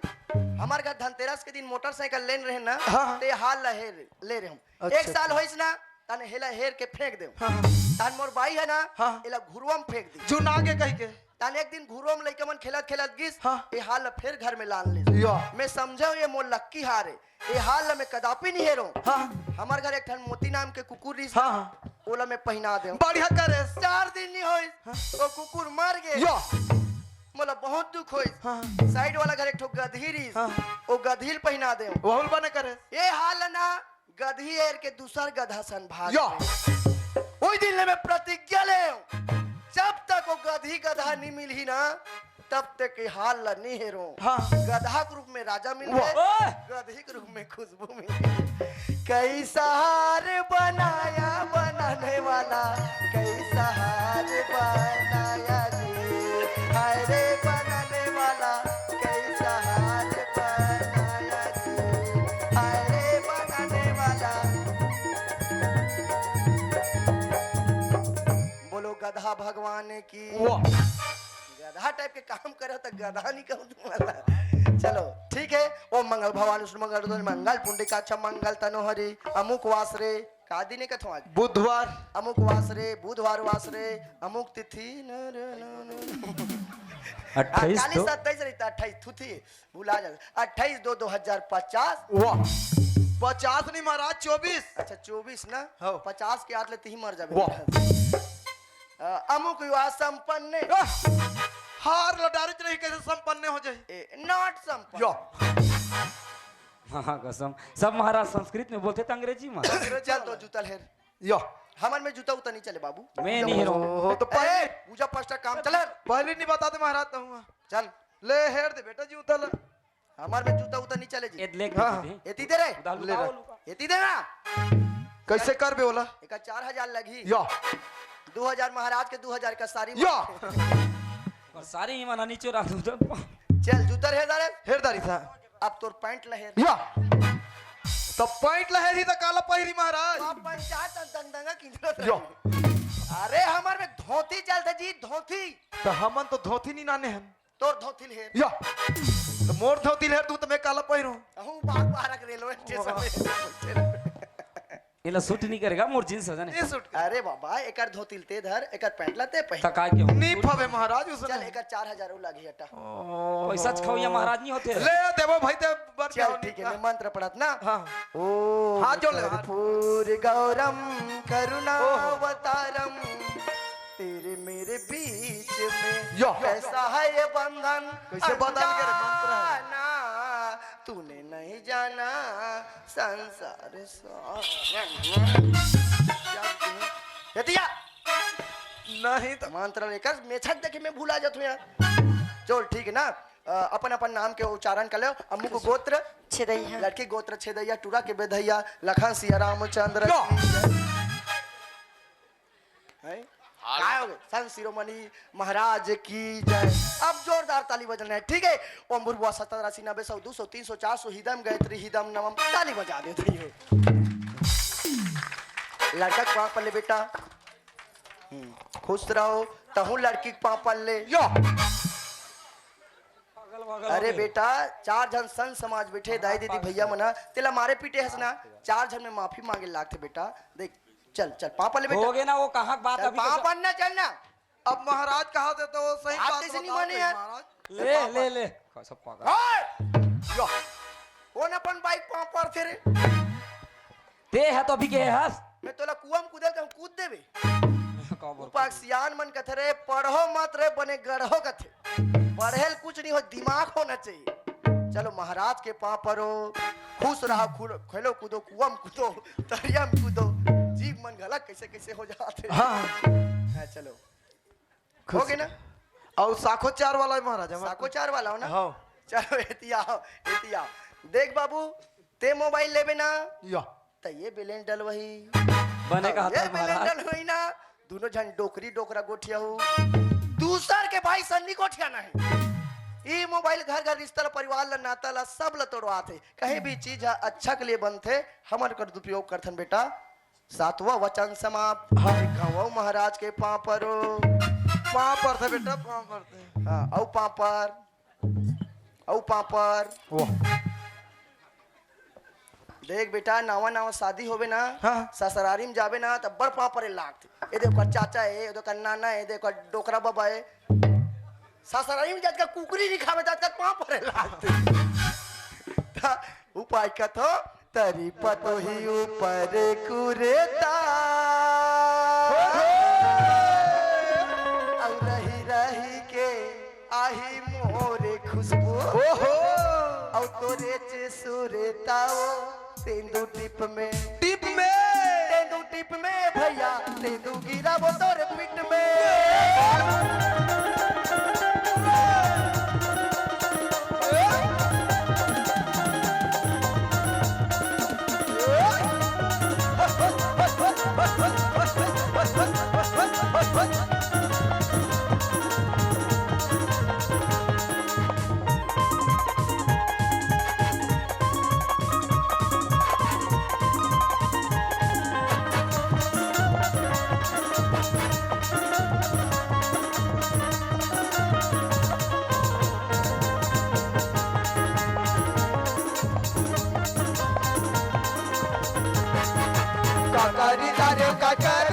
हमार घर धनतेरस के दिन मोटरसाइकिल लेन रहे ना, हाँ, हाँ। ते हार ला हेर, ले रहे हो। अच्छा, एक साल अच्छा। होइस ना, तने हेला हेर के फेंक दे। हाँ, हाँ। तन मोर बाई है ना, हाँ। एला घुरुआ म फेंक दे। जुना के कही के। तन एक दिन घुरुआ म लइका मन खेलत खेलत गिस, हाँ। ये हार ला फेर घर में लान ले। यो। मैं समझे ये मोर लक्की हार हे। ए हार ल मैं कदापि नहीं हेरों। हाँ। हमर घर एक ठन मोती नाम के कुकुर रिहिस, हाँ, हाँ। ओला मैं पहिना देव। बढ़िया करे। चार दिन नहीं होइस, हाँ। वो कुकुर मर गे। यो। मोला बहुत दुख होइस। हाँ। साइड वाला घर एक ठो गदही रिहिस, हाँ। वो गदही ल पहिना देव। वहुल बने करे। ए हार ल ना गदही हेर के दूसर गधा सन भाग यो। गे। ओई दिन ले मैं प्रतिज्ञा ले, जब तक वो गदही गधा नहीं मिलही ना, तब तक ये हार ला नहीं हेरो। हाँ। गधा के रूप में राजा मिल वाह। गए, ओए! गधी के रूप में खुशबू मिल गई। कैसा हार बनाया बनाने वाला, कैसा हार बनाया जी, हाय रे बनाने वाला, कैसा हार बनाया जी, हाय रे बनाने वाला। बोलो गधा भगवान की। वाह। गधा टाइप के काम करे त गधा नहीं कहूँ तुम्हारा। चलो ठीक है। ओ मंगल भवान विष्णु मंगल ध्वनि मंगल पुंडरीकाक्ष मंगल तनोहरी अमुक वास रे, का दिन है कथो आज? बुधवार। अमुक वास रे, बुधवार वास रे, अमुक तिथि न, न, न, न। अट्ठाईस हाँ, काली तो सत्ताईस रही था, अट्ठाईस थुथी भुला जा। अट्ठाईस दो दो हजार पचास। वाह। पचास नहीं महाराज, चौबीस। अच्छा चौबीस ना। हाँ। पचास के आत ले तिही मर जाबे। वाह। अ, अमुक विवाह संपन्न। आह! हार ल डारिच नहीं, कैसे संपन्न हो जाए? ए, not संपन्न। यो। हाँ, हाँ, कसम। सब महाराज संस्कृत में बोलते थे, अंग्रेजी में। चल तो जूता ल हेर। यो। हमर में जूता उता नहीं चले बाबू। मैं नहीं हेरो। ओहो, तो पहले ए, पूजा पाठ का काम चल। पहले नहीं बताते महाराज तो हुआ। चल। ले हेर दे बेटा जूता ल। हमर में जूता उता नहीं चले जी। एद लेके हाँ। दे दे। एती दे रे। उधार ले लुका रे। एती दे ना। कैसे करबे ओला? एका चार हजार लगही। या। दो हजार महाराज के, दो हजार का सारी या। और सारी ही मना नीचे रख दो। चल, जूता रे हेरदारे। हेरदारी था। अब तोर पैंट लहेर। या। तो पैंट लहेर ही तो काला पहिरी महाराज। आप पंचायत दंग दंगा किंजरत यो। रहे। अरे, हमर में धोती चलते जी, धोती। तो हमन तो धोती नहीं नाने हन। तोर धोती ल हेर। या। तो मोर धोती ल हेर, तू तो मैं काला पहिरूं। अहूं बाग बारक रेलवे स्टेशन में। एला सूट नहीं करेगा मोर जींस ह जाने। ये सूट कर। अरे बाबा, एकर धोती ल ते धर, एकर पैंट ला ते पहिर। त का के हम नी फवे महाराज उसने। चल, एकर चार हजार उ लागी हटा। ओ। पैसा च खवैया महाराज नहीं होते। ले देवो भाई ते बर चल, जाओ ठीक है, निकला। मैं मंत्र पढ़त ना। हाँ। ओ हाथ जोड़ ले, हाथ। कर्पूर गौरम करुणावतारम। तेरे मेरे बीच में यो। कैसा है ये बंधन? कैसे बंधन के रे मंत्र है? अनजाना, तूने नहीं जाना संसार सारा। एतिया। नहीं तो मंत्र लेकर मेछक देखे मैं भुला जात हूँ यार। चल ठीक है ना, अ, अपन अपन नाम के उच्चारण कर लो। अमुक गोत्र छेदैया। लड़की गोत्र छेदैया, टूरा के बेधैया, लखन सिया रामचंद्र यो। की जय। हैं? हाल- काय हो गए? संत शिरोमणि महाराज की जय। अब जोरदार ताली बजना है, ठीक है? ओम भूर्भुवः सत्तद राशि नब्बे सौ दो सौ तीन सौ चार सौ हिदम गायत्री हिदम नमम, ताली बजा दे रही हो। लड़का के पाँव पल्ले बेटा, हम्म, खुश रहो, तहु लड़की के पाँव पल्ले। यो। अरे बेटा, चार झन संत समाज बैठे, दाई दीदी भैया मना, तेला मारे पीटे हस ना, चार झन में माफी मांगे लागथे बेटा। देख, चल, चल, पाँव पल्ले बेटा। हो गए ना, वो कहाँ के बात चल, अभी पाँव तो पन्ना चल ना। अब महाराज कहा थे तो वो सही आप बात कैसे नहीं बताओ माने भाई यार? महाराज। ले, पाँव ले, पन। ले। सब पागल। ओए! यो। कौन अपन बाइक पाँव पर थे रे? ते है तो अभी के हस? मैं तोला कुआं में कूदे तो कूद देबे। का बोल? उपाक सियान मन कथे रे, पढ़ो मत रे, बने गढ़ो कथे। पढ़े ल कुछ नहीं हो, दिमाग होना चाहिए। चलो महाराज के पाँव परो, खुश रहा, खुल-, खेलो कूदो, कुआं में कूदो, तरिया में कूदो, जीव मन घलक कैसे कैसे हो जाते। हाँ। हाँ, चलो। खुश हो गए ना? रहो। और साखो चार वाला है महाराज, हमारे साखो चार वाला हो ना? हाँ। चलो, एतिया, एतिया। देख बाबू, ते मोबाइल लेबे ना? या। त ये बैलेंस डलवही। बने त कहा ये था बैलेंस महाराज। डलवही ना, दोनों झन डोकरी डोकरा गोठिया हो। दूसर के भाई सन्नी गोठिया नहीं। ई मोबाइल घर घर रिश्ता ला, परिवार ला, नाता ला, सब ला तोड़वात हे। कहीं भी चीज हा अच्छा के लिए बनथे, हमन कर दुरुपयोग करथन बेटा। सातवां वचन समाप्त। हाँ। भिखऊ महाराज के पांव परो। पांव परथे बेटा, पांव परथे। हाँ, अउ पांव पर, अउ पांव पर। वाह। देख बेटा, नवा नवा शादी होवे ना, हाँ। ससुरारी में जाबे ना, त बड़ पांव परे लागथे। ए दे ओकर चाचा ए, ए दे ओकर नाना ए, ए दे ओकर डोकरा बबा ए। ससुरारी में जात का कुकरी नहीं खावे, जात का पांव परे लागथे। त उपाय कथो, तरी पतोही ऊपर कुरेता। अउ रही रही के आही मोरे खुशबू। ओहो। अउ तोरे चे सुरेता ओ तेंदू टिप में। टिप में। तेंदू टिप में भैया, तेंदू गिराबो तोरे पिट में। काकरी तारे काकर